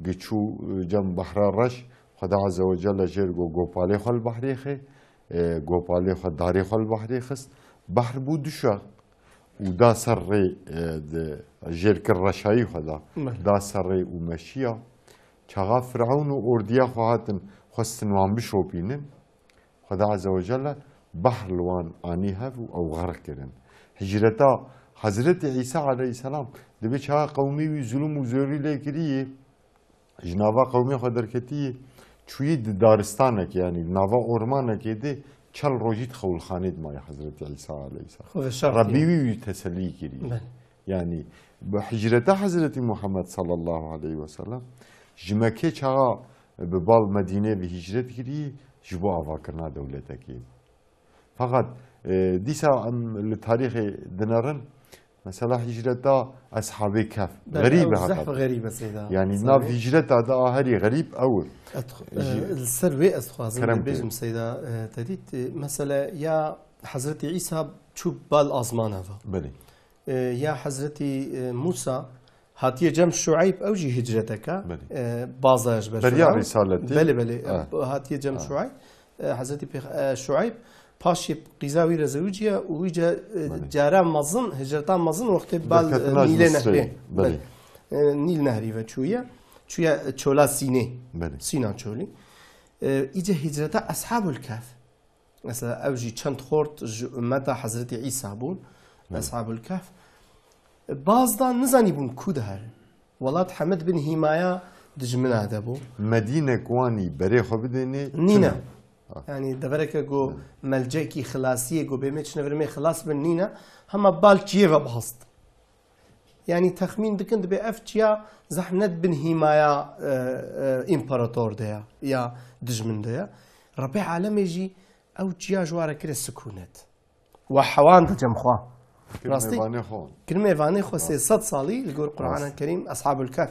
giçû, e, cem Behra Reş, Xweda Azze ve Celle jêr got, gopalê xwe li behrê xê, e, gopalê xwe, darê xwe li behrê xist. Behr bû du şex û da ser rê, e, di, jêr kir reşayî xwe da. Belê. Da ser rê û meşiya. Çaxa Firavun û ordiya xwe hatin, xwestin wan bişopînin. Xweda Azze ve Celle behr li wan anî hev û ew xerq kirin. Hicreta Hezretî Îsa aleyhisselam, dibê çaxa qewmê wî zulm û zorî lê kirî, ji nava qewmê xwe derketî, çûyî di daristanekê, yanî di nava ormanekê de çel rojî di xewlxanê de mayî Hezretî Îsa aleyhisselam. Xwe veşart Rebbî kiriye. wî wî teselî kirî. Belê. Yanî bi hicreta Hezretî Muhammed sallallahu aleyhi ve sellem ji Mekkê çaxa bi bal Medînê bi hicret kirî ji bo avakirina dewletekê. Feqet, e, dîsa em li tarîxê dinerin, mesela hicreta Eshabê Kehf. Belê, Xerîb ew e zehf heqet. xerîb e, Seyda. Yani Seyda. nav hicreta de a herî xerîb ew e. Et, Ji e, li ser wê ez dixwazim Kerem bêjim, kê. Seyda, e, te dît, e, mesela ya Hezretî Îsa çû bal azmana va. Belê. E, ya Hezretî, e, Musa hatiye cem Şueyb, ew jî hicreteke, Belê. e, baza ji ber Beriya Firavun. Risaletî. Belê, belê. Ha. Hatiye cem Ha. Şueyb, e, Hezretî Pêx-, e, Şueyb, paşê qîza wî re zewiciye û wî ce-, e, Belê. cara mezin, hicreta mezin wextê bal, e, Derketina ji Nîlê Misrê. Nehrê. Belê. Belê. E, Nîl Nehrî ve çûye. Çûye, e, çola Sînê. Belê. Sîna çolî. E, îce hicreta Eshabul Kehf. Mesela ew jî çend xort ji ummeta Hezretî Îsa bûn. Hı. Eshabul Kehf. Baz da nizanîbûn ku diherin. Welat hemed bin hîmaya dijmina de bû. Medînek wanî berê xwe bidênê Nîne. çi ne? Ha. Yani devereke go Hı. melcekî xilasiyê go bê me çine vir me xilas bin nîne. Hema bal çiyê ve bast. Yani texmîn dikin dibe ev çiya zehmet bin hîmaya, e, e, împarator de ya, ya dijmin de ya. Rebê alemê jî ew çiya ji wa re kire sikûnet. Wa hewan de cem xwe. Kir Rastî? mêvanê xwe. Kir mêvanê xwe Rast. sê sed salî li gor Qur'ana Rast. Kerîm Eshabul Kehf.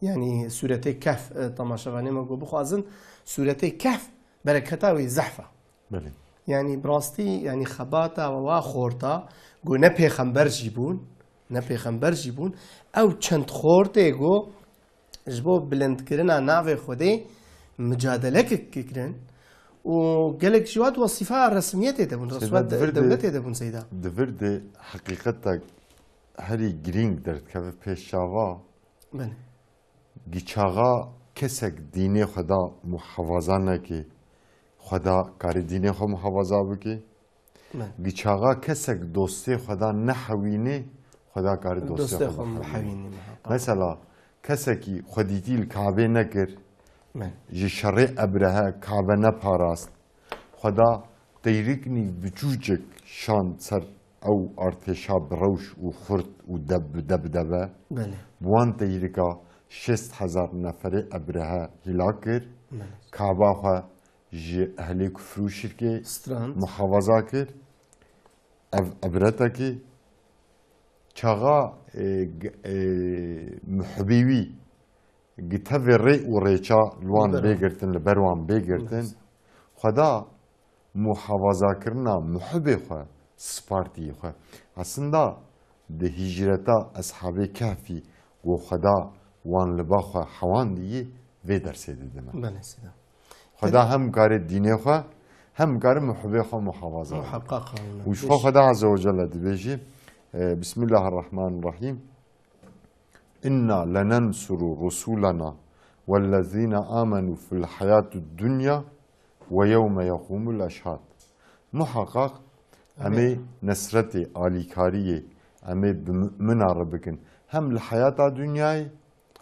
Yani Sûretê Kehf, e, temaşevanê me go bixwazin. Sûretê Kehf bereketa wê zehf e. Belê. Yani bi rastî, yani xebata wa xorta, go ne pêxember jî bûn, ne pêxember jî bûn. Ew çend xortê go ji bo bilindkirina navê Xwedê micadelek kirin û gelek ji wat wesîfa resmiyetê de bûn, Seyda, reswa de-, di vir de, dewletê de bûn, Seyda. di vir de heqîqetek herî girîng derdikeve pêş çava. Belê. Giçaxa kesek dînê xwe da muhafaza neke, xwe da kare dînê xwe muhafaza bike. Belê. Giçaxa kesek dostê xwe da nehewîne, xwe da kare dostê Dostê xwe xwe bihewîne. bihewîne, muhakkak. Mesela, kesekî xwedîtî li Kabê nekir, Belê. ji şerê Ebrehe Kabe neparast, xwe da teyriknî biçûçik şand ser ew artêşa bi rewş û xurt û deb bi deb debe. Belê. Bi wan teyrika şêst hezar neferê Ebrehe hîlak kir. Belê. Kaba xwe ji ehlê kufr û şirkê Strand. muhafaza kir. Ev ebretekî çaxa, e, g-, e, muhibî wî gi tevê rê û rêça li wan Li ber wan. bê girtin, li ber wan bê girtin. Belê. Xweda muhafazakirina muhibê xwe spartiyê xwe. Aslında di hicreta Eshabê Kehfî ku Xweda wan li ba xwe hewandiyê vê dersê didime. Belê, Seyda. Xweda hem kare dînê xwe, hem kare muhibê xwe muhafaza bike. Muhakkak, aynen. Û ji xwe Xweda Azze ve Celle dibêjî, e, Bismillahirrahmanirrahîm. "Inna lenansuru rusulana wellezîne amenu fil hayatid dunya ve yewme yeqûmul eşhad." Muhakkak em ê Amîn. nesretê, alîkariyê, em ê bi mumina re bikin. Hem li heyata dinyayê,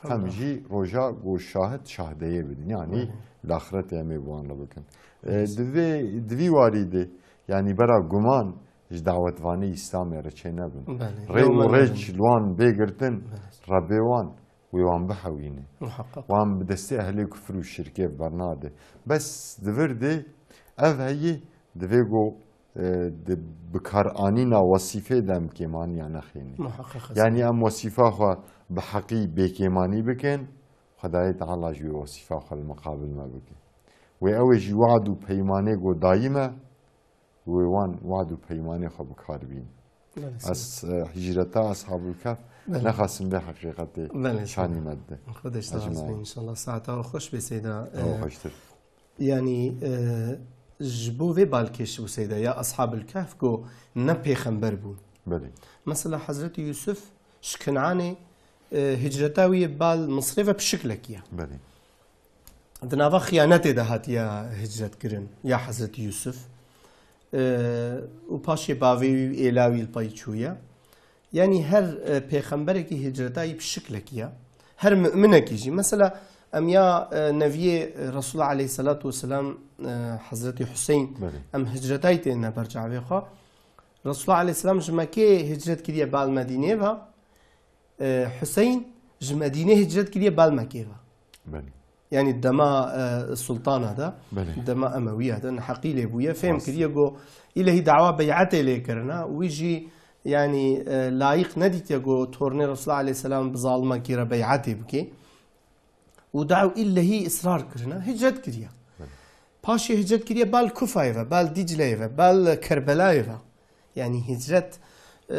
hem Hem jî roja ku şahid şahdeyê bidin. Yanî Hı hı. li axiretê em ê bi wan re bikin. E, Evet. di vê, di vî warî de, yanî bera guman ji dawetvanê Îslamê re çênebin. Belê. Rê û Yewme rêç li wan bê girtin, Evet. Rebê wan Wê wan bihewîne. Muheqeq. Wan bi destê ehlê kufir û şirkê bernade. Bes di vir de ev heyî divê ku, e, di bikaranîna wesîfê de em kêmaniya nexênî. Muheqeq. Yanî em wesîfa xwe bi heqî bêkêmanî bikin, Xwedayê Teala jî wê wesîfa xwe li miqabil me bike. Wê ew ê jî wad û peymanê ku dayî me, wê wan wad û peymanê xwe bi kar bîn. Belê, Ez, e, hicreta Eshabul Kehf Belê. nexasim vê heqîqetê Belê, şanî Seyda. me dide. Xwedeş Ecmaîn. razî, inşallah saeta we xweş be, Seyda. Ew E, xweştir. Yanî, e, ji bo vê balkêş bû, Seyda, ya Eshabul Kehf ku ne pêxember bûn. Belê. Mesela Hezretî Yusuf ji Kinanê, e, hicreta wî bal Misrê ve pişiklek ya. Belê. Di nava xiyanetê de hatiye hicret kirin ya Hezretî Yusuf. E, û paşê bavê wî û êla wî li pey çûye. Yanî her, e, pêxemberekî hicreta wî bi şiklekî ye. Her mu'minekî jî. Mesela em ya, e, neviyê Resulullah aleyhisselatu vesselam, e, Hezretî Hüseyin, Belê. em hicreta wî têne ber çavê xwe. Resulullah aleyhisselam ji Mekkeyê hicret kiriye bal Medînê ve. E, Hüseyin ji Medînê hicret kiriye bal Mekkê ve. Belê. Yanî dema, e, sultana de, Belê. dema Emewiya de, neheqî lê bûye. Fêm Rast. kiriye ku îlehî dawa bey'etê lê kirine. Wî jî, yanî, e, layîq nedîtiye ku tornê Resulullah aleyhisselam bi zalimekî re bey'etê bike. Û daw îlehî israr kirine. Hicret kiriye. Belê. Paşê hicret kiriye bal Kufayê ve, bal Dicleyê ve, bal Kerbelayê ve. Yanî hicret, e,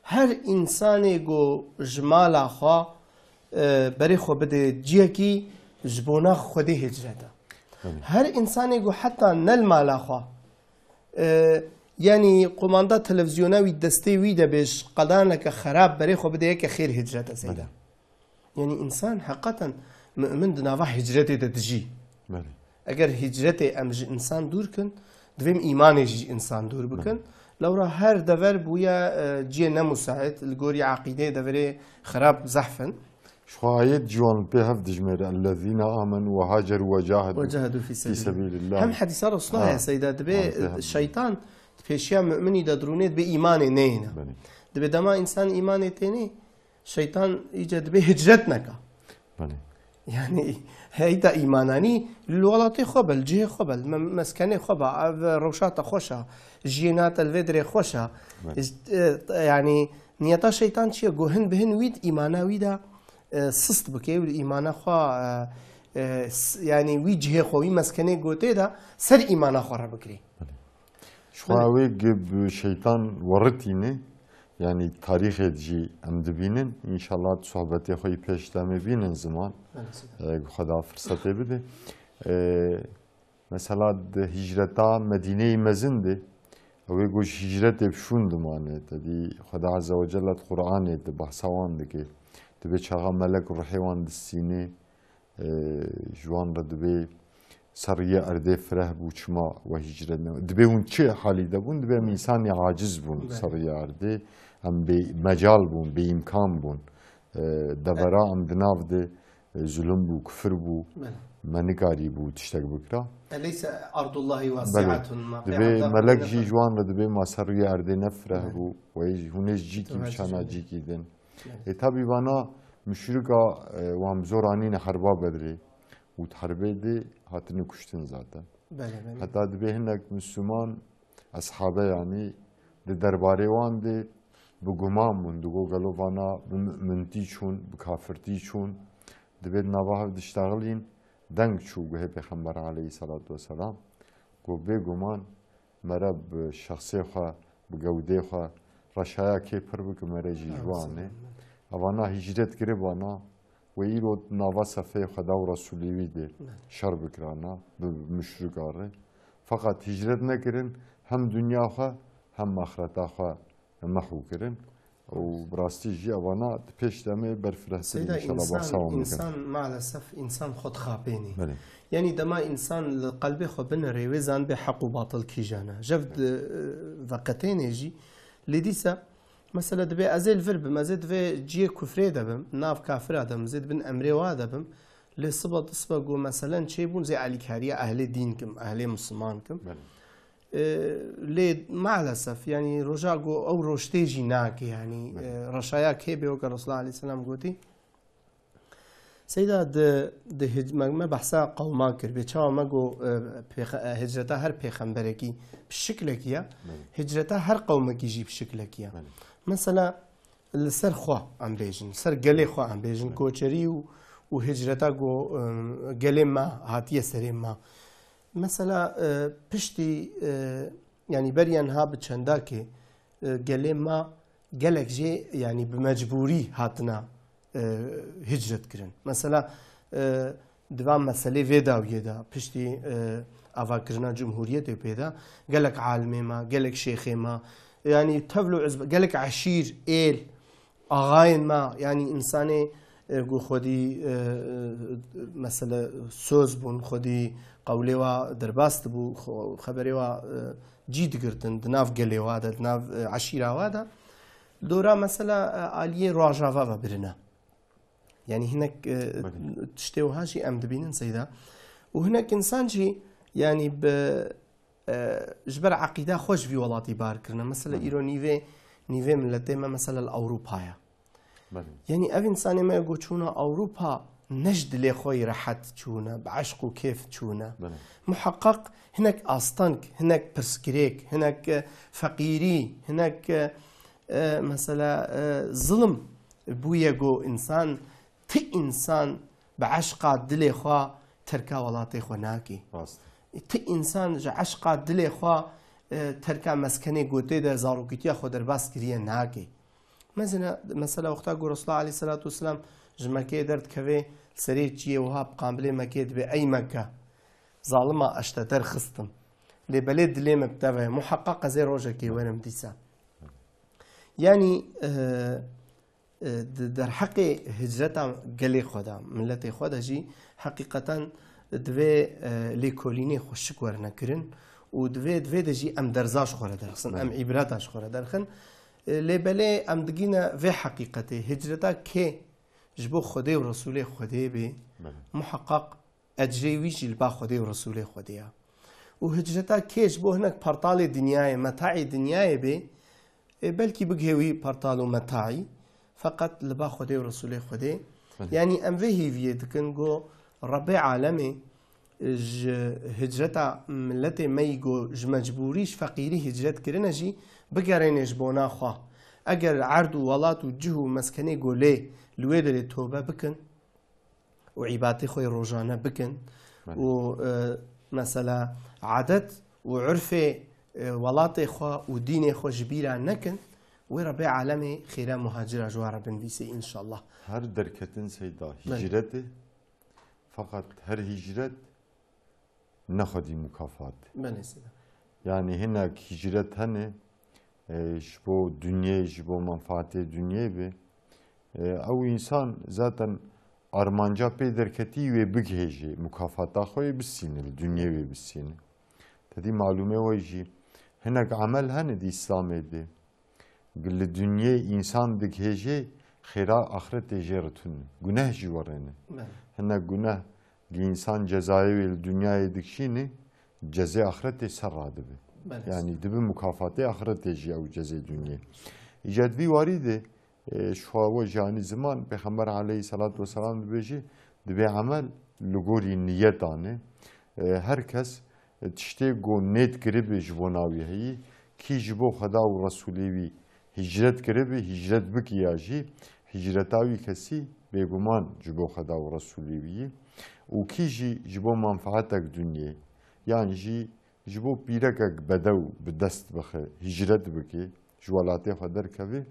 her însanê ku ji mala xwe, e, berê xwe bide ciyekî, ji bona Xwedê hicret e. Belê. Her însanê ku heta ne li mala xwe, e, yanî qumanda televîzyona wî destê wî de bê ji qedaneke xerab berê xwe bide yeke xêr hicret e, Seyda. Belê. Yanî însan heqeten mu'min di nava hicretê de dijî. Belê. Eger hicretê em ji însan dûr kin, divê em îmanê jî ji însan dûr bikin. Belê. Lewra her dever bûye, e, ciyê nemusaît, li gorî eqîdeyê deverê xerab zehf in. Ji xwe ayet ciwan li pê hev dijmêre, "Ellezîne amenu ve haceru ve cahedu Ve cahedu fî fî sebîlî." sebîlillah. Hem hedîsa Resulullah Ha. heye, Seyda, dibê Wan pê hev şeytan di pêşiya mu'minî de dirûnê, dibê îmanê neyêne. Belê. Dibê dema însan îmanê tênê, Şeytan îce dibê hicret neka. Belê. Yanî heyda îmananî li welatê xwe be, li cihê xwe be, li me-, meskenê xwe be, ev rewşa te xweş e, jiyêna te li vê dirê xweş e. Belê. Îst-, e, yanî niyeta şeytan çi ye? Ku hin bi hin wî di îmana wî de, e, sist bike û li îmana xwe, e, e, s-, yanî wî cihê xwe, wî meskenê gotê de ser îmana xwe re bikirî. Belê. Ji xwe Belê. ew ê gi bi şeytan weritîne, yanî tarîxê de jî em dibînin. Înşallah di sohbetê xwe yî pêş de em ê bînin ziman. Belê, sibe. E, Xweda firsetê bide. E, mesela di hicreta Medîneyê mezin de, ew ê ku ji hicretê bi şûn dimane. Te dî Xweda Azze ve Celle di Qur'anê de behsa wan dike. Dibê çaxa melek ruhê wan distîne. E, ji wan re dibê ser rûyê erdê fireh bû, çima we hicret ne-, dibê hûn çi halî de bûn? Dibê em însanê aciz bûn Belê. ser rûyê erdê. Em bê mecal bûn, bê îmkan bûn. E, devera em di nav de, e, zulm bû, kufir bû, Belê. me nikarî bû tiştek bikira. Eleyse ardullahi Belê. wasi'atun ma Dibê qe'ada melek beyne jî ji wan re dibê ma ser rûyê erdê ne fireh Belê. bû. Wê jî hûn ê ji cîkî Tevecih biçana bidin. cîkî din. Belê. E, tabî vana muşrika, e, wan bi zor anîne herba Bedrê û di herbê de hatine kuştin zaten. Belê, belê. Heta dibê hinek Müslüman, eshabe yanî, di derbarê wan de bi guman bûn, digo gelo vana bi mu'mintî çûn, bi kafirtî çûn. Dibê di nava hev diştexilîn, deng çû guhê Pêxember aleyhisselatu vesselam. Got bêguman mere bi şexsê xwe, bi gewdê xwe reşaya kê pir bike, mere jî ji wan e. Evana hicret kiribana, wê îro nava sefê Xweda û Resûlê wî de Belê. şer bikirana, bi muşrika re. Feqet hicret nekirin, hem dinya xwe, hem axireta xwe mehû kirin. Û bi rastî jî evana di pêş de me berfirehtir Seyda, înşallah insan, bahsa wan bikin. insan maalesef insan xwe dixapênî. Belê. Yanî dema insan li qelbê xwe binirê, wê zanibê heq û batil kîjan e. Jev di, e, veqetênê jî. Lê dîsa, mesela dibê ez ê li vir bim, ez ê divê ciyê kufrê de bim, nav kafira de bim, ez ê di bin emrê wa de bim. Lê sibe di sibe ku meselen çêbûn, zê alîkariya ehlê dîn kim, ehlê Müslüman kim. Belê. E, lê maalesef, yanî roja ku ew roj tê jî nake, yanî, Belê. e, reşaya kê bê weke Resulullah aleyhisselam gotî, Seyda, di, di hic-, me, me behsa qewma kir. Bê çawa me got, e, pêxe-, e, hicreta her pêxemberekî bi şiklekî ya, Belê. Hicreta her qewmekî jî bi şiklekî ya. Belê. Mesela, li ser xwe em bêjin, ser gelê xwe em bêjin, Belê. Koçerî û, û hicreta ku, e, gelê me hatiye serê me. Mesela, e, piştî, e, yanî beriya niha bi çendakê, e, gelê me gelek jê, yanî bi mecbûrî hatina, e, hicret kirin. Mesela, e, di van meselê vê dawiyê de, piştî, e, avakirina cumhuriyetê pê de, gelek alimê me, gelek şêxê me, yanî tevl û izb-, gelek eşîr, êl, axayên me, yanî însanê, e, ku xwedî, e, e, mesele soz bûn, xwedî qewlê wa derbas dibû, xwe-, xeberê wa, e, cî digirtin di nav gelê wa de, di nav, e, eşîra wa de. Dora mesela, e, aliyê Rojava ve birine. Yanî hinek, e, Belê. Tiştê wiha jî em dibînin Seyda. Û hinek însan jî, yanî bi, e, ji ber eqîda xwe ji vî welatî bar kirine. Mesela Belê. Îro nîvê, nîvê miletê me mesela li Ewropa ye. Belê. Yanî ev însanê me ku çûne Ewropa ne ji dilê xwe yî rehet çûne, bi eşq û kêf çûne. Belê. Muheqeq hinek asteng, hinek pirsgirêk, hinek, e, feqîrî, hinek, e, e, mesela, e, zilim bûye ku însan, ti însan bi eşqa dilê xwe terka welatê xwe nake. Rast. Ti însan ji eşqa dilê xwe, e, terka meskenê gotê de zarokîtiya xwe derbas kiriye nake. Mezina, mesela wexta ku Resulullah aleyhissalatu vesselam ji Mekkeyê derdikeve, serê çiyê wiha bi qambilê Mekkeyê dibê, "Ey Mekke, zalima, ez ji te derxistim. Lê belê dilê min bi te ve ye, muheqeq ez ê rojekê werim dîsa." Yanî, e, e, di derheqê hicreta gelê xwe de, miletê xwe de jî heqîqeten divê, e, lêkolînê xweşik werine kirin û divê, divê de jî em derza ji xwe re derxin, em Belê. Îbreta ji xwe re derxin. E, lê belê em digîne vê heqîqetê, hicreta kê ji bo Xwedê û Resûlê Xwedê bê, Belê. Muheqeq ecrê wî jî li ba Xwedê û Resûlê Xwedê ya. Û hicreta kê ji bo hinek pertalê dinyayê, metaê dinyayê bê, e, belkî bigihê wî pertal û metaî, feqet li ba Xwedê û Resûlê Xwedê. Belê. Yanî em vê hêviyê dikin ku Rebbê alemê, e, ji hicreta miletê me yî ku ji mecbûrî, ji feqîrî hicret kirine jî bigerêne ji bona xwe. Eger erd û welat û cih û meskenê ku lê li wê derê tobe bikin, û îbatê xwe yê rojane bikin Belê. Û, e, mesela adet û urfê, e, welatê xwe û dînê xwe ji bîra nekin, wê Rebê alemê xêra muhacira ji wan re binivîsê înşallah. Her derketin Seyda Belê. Hicret e, feqet her hicret ne xwedî mukafat. Belê Seyda. Yanî hinek hicret hene, e, ji bo dinyê, ji bo menfaatê dinyê be. E, ew însan zaten armanca pê derketî wê bigihêjê, mukafata xwe yê bistîne, li dinyê wê bistîne. Tedî malûmê we jî hinek emel hene di Îslamê de. Li dinyê însan digihêjê, xêra axretê jê re tune. Guneh jî werêne. Belê. Hinek guneh gi însan cezayê wê li dinyayê dikişîne, cezê axretê ser radibe. Belê. Yanî dibe mukafatê axretê jî ew cezê dinyê. Îca di vî warî de, e, ji xwe we jî anî ziman, Pêxember aleyhisselatu vesselam dibêje, dibê emel li gorî niyetan e. E, her kes tiştê ku nêt kiribe ji bona wî heyî, kî ji bo Xweda û Resûlê wî hicret kiribe, hicret bike ya jî, hicreta wî kesî bêguman ji bo Xweda û Resûlê wî ye. Û kî jî ji bo menfaatek dinyê, yan jî ji bo pîrekek bedew bi dest bixe, hicret bike, ji welatê xwe derkeve,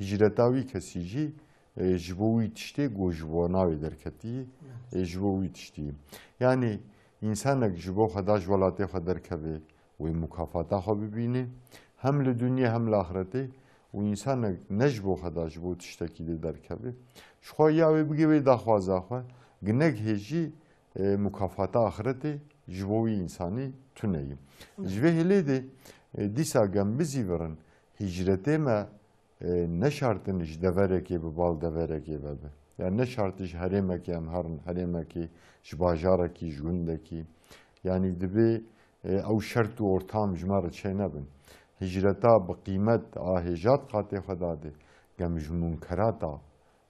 hicreta wî kesî jî, e, ji bo wî tiştê ku ji bona wê derketî, e, ji bo wî tiştî. Yanî însanek ji bo Xweda ji welatê xwe derkeve, wê mukafata xwe bibîne, hem li dinyê hem li axretê, û însanek ne ji bo Xweda, ji bo tiştekî dê derkeve, ji xwe ya wê bigê wê daxwaza xwe, ginek hê jî, e, mukafata axretê ji bo wî însanî tune ye. Ji vê hêlê de, e, dîsa gem bizîvirin, hicretê me, e, ne şart in ji deverekê bi bal deverekê ve be. Yani ne şart in ji herêmekê em herin, herêmekê, ji bajarekî, ji gundekî. Yani dibê, e, ew şert û ortam ji me re çênebin. Hicreta bi qîmet a hêja di qatê xwe da de, gem ji munkerata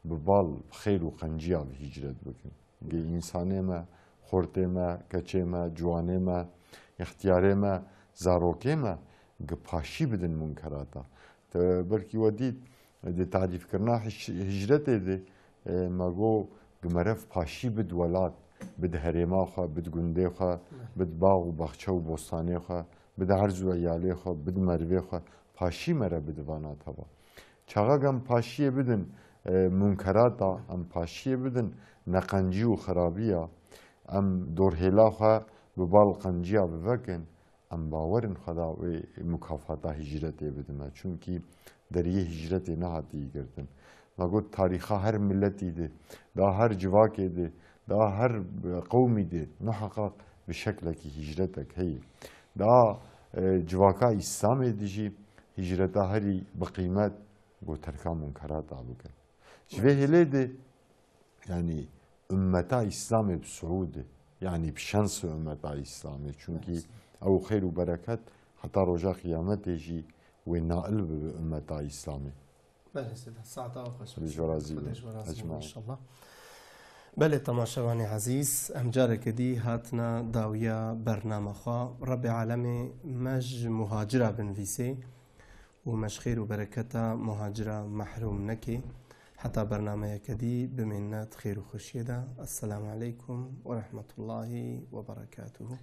bi bal, bi xêr û qenciya bi hicret bikin. Gi însanê me, xortê me, keçê me, ciwanê me, ixtiyarê me, zarokê me, gi paşî bidin munkerata. Te belkî we dît, di tarîfkirina hic-, hicretê de, e, me got, gi meriv paşî bid welat, bid herêma xwe, bid gundê xwe, bid bax û baxçe û bostanê xwe, bid erz û eyalê xwe, bid merivê xwe, paşî mere bid vana teva. Çaxek em paşiyê bidin, e, munkerata, em paşiyê bidin neqencî û xirabiya, em dorhêla xwe bi bal qenciya bivekin, em bawerin Xweda wê mukafata hicretê bidime. Çunkî deriyê hicretê nehatî girtin. Me got, tarîxa her miletî de, da her civakê de, da her qewmî de muheqeq bi şeklekî hicretek heye. Da, e, civaka Îslamê de jî hicreta herî bi qîmet got terka munkerata bikin. Ji vê hêlê de, yanî, ummeta Îslamê bi suûd e. Yanî, bi şens e ummeta Îslamê. Çunkî ew xêr û bereket heta roja qiyametê jî wê nail bibe ummeta Îslamê. Belê, Seyda. Saeta we xweş be. Xwedê ji we razî be. Xwedê ji we razî be, ecmaîn, înşallah. Belê, temaşevanê ezîz, em careke dî hatina dawiya bernama xwe. Rebbê alemê me ji muhacira binivîsê û me ji xêr û bereketa muhacira mehrûm neke. Heta bernameyeke dî bimîne di xêr û xweşiyê de. Esselamu aleykum we rehmetullahî we berekatuhu.